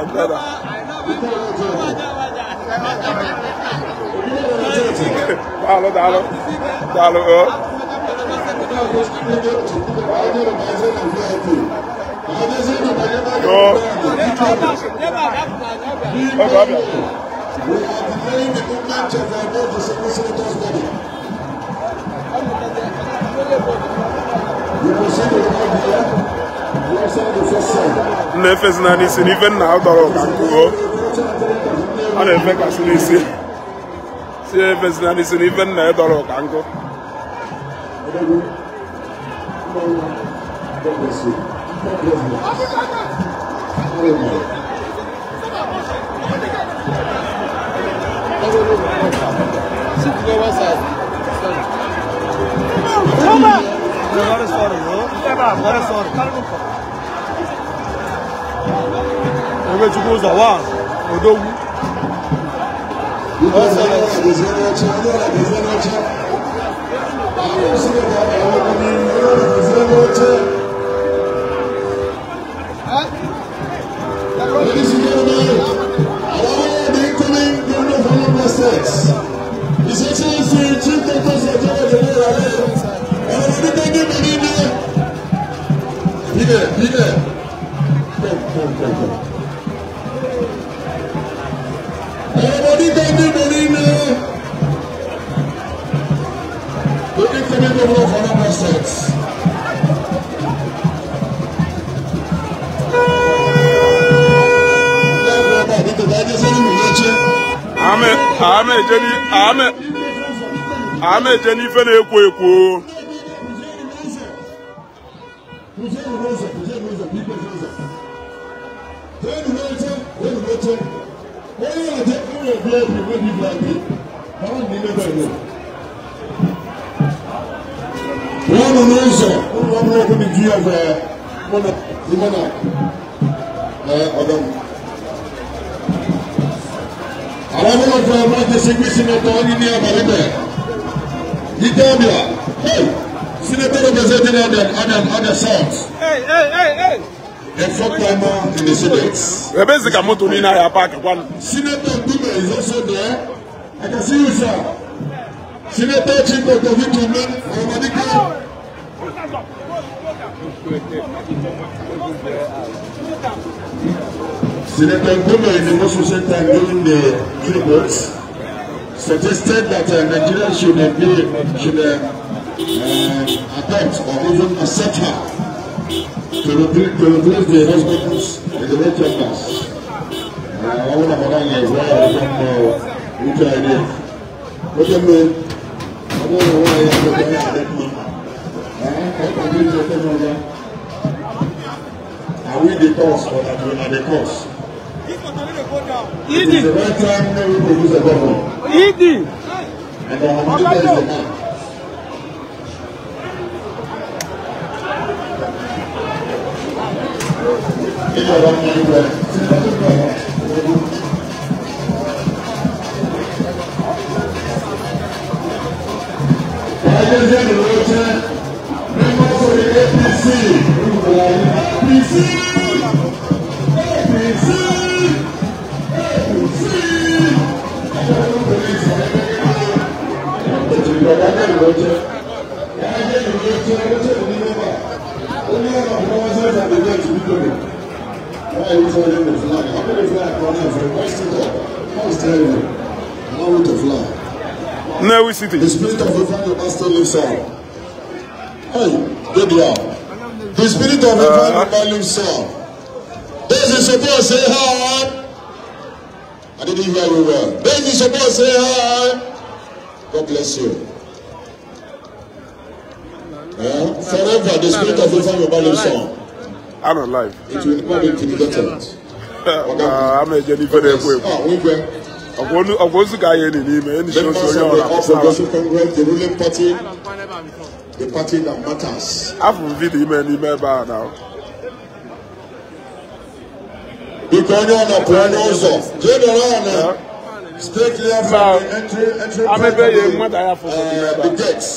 We are declaring the movement of our board to Senator's body. We proceed to the here. We are saying the first side. Na-efezi n'isi n'ife nna ọ dọrọ ka nkụo. Ọ na-efekasị n'isi. Si efezi n'isi n'ife nna ọ dọrọ ka nkụ. Ladies and gentlemen, allow the incoming governor of Anambra State, His Excellency Chief Dr. Sir Peter. Come. Everybody, thank you, the incoming governor of Anambra State. Ame Jennifer na-ekwo ekwo. Arrival of our distinguished Senator Engineer Baribe. Italia. Hey! Senator representing other South. Hey, hey, hey, hey! The fourth timer in the Senate. Senator Dume is also there. I can see you, sir. Senator Chico David Omadike. Senator Dume in the most recent time during the tributes suggested that Nigeria should adopt or even accept her to replace the husbands in the red chambers. I want to which idea? What do you mean? I don't know why I Are we the cause or that we are the cause? It is the right time when we produce a government. And the Ahmadiyya is the man. Members of the APC, APC, APC, APC. Why are you holding the flag? How many flag on earth? How is terrible? Allow me to fly. Nnewi City. The spirit of Ifeanyi Ubah still lives on. Hey, good one. The spirit of Ifeanyi Ubah lives on. Those in support say hi. I didn't hear you well. Those in support say hi. God bless you. Forever, the spirit of Ifeanyi Ubah lives on. I'm alive. It will never be intimidated. I'm a Jennifer. Members of the All Progressive Congress, the ruling party, the party that matters. I've video now. Stay clear from the entry the gates.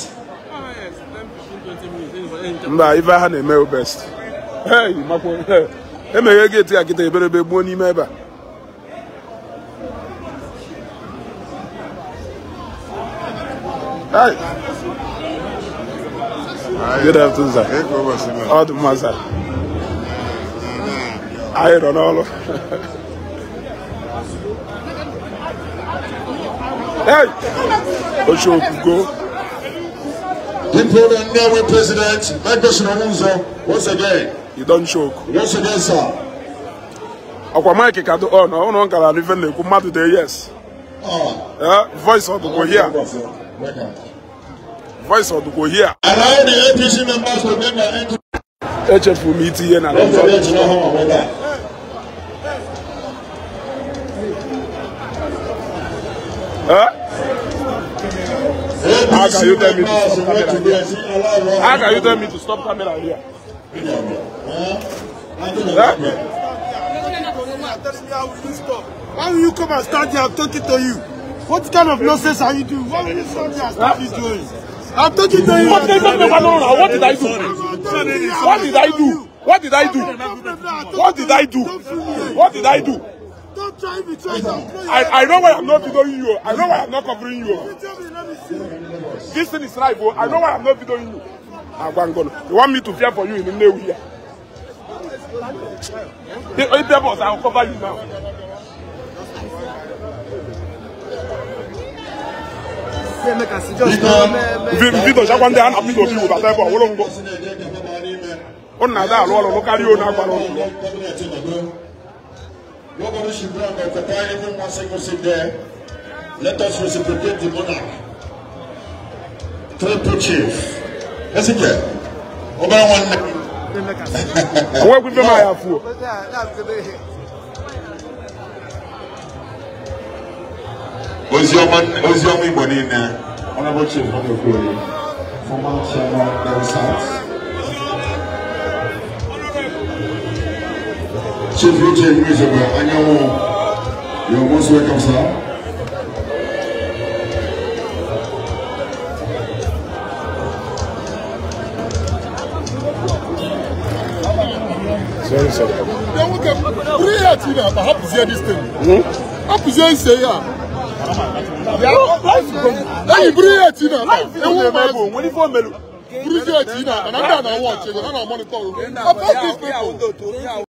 If I had a male best. Hey, my get to get a better bit more member. Hey, good afternoon, sir. All the master. I don't know. Hey, Osho go. The Nnewi President, Michael Shinonzo, once again. You don't choke. Once again, sir. Akwa Mike can do on. I don't know even the mad today, yes. Voice of the go here. Voice of the go here. Allow the APC members to make their entry. HF meeting here. How can you tell me to stop camera here? How can you tell me to stop camera here? Why will you come and stand here? I'm talking to you. What kind of nonsense are you doing? Why will you stand here and start doing? I'm talking to you. What did I do? What did I do? What did I do? What did I do? What did I do? Don't try me. I know why I'm not videoing you. I know why I'm not covering you. This thing is live. I know why I'm not videoing you. You want me to fear for you in the Nnewi here? If there was, I will cover you now. Nobody should go and occupy even one single seat there. Let us reciprocate the monarch. Triple chief. That's it. Over one. Where we my fool? Ozioma Bonina, Honorable Chief Honorable former chairman of South. Chief Richard Mizaba, Anyanwu, you're most welcome, sir. Sorry, sorry. Life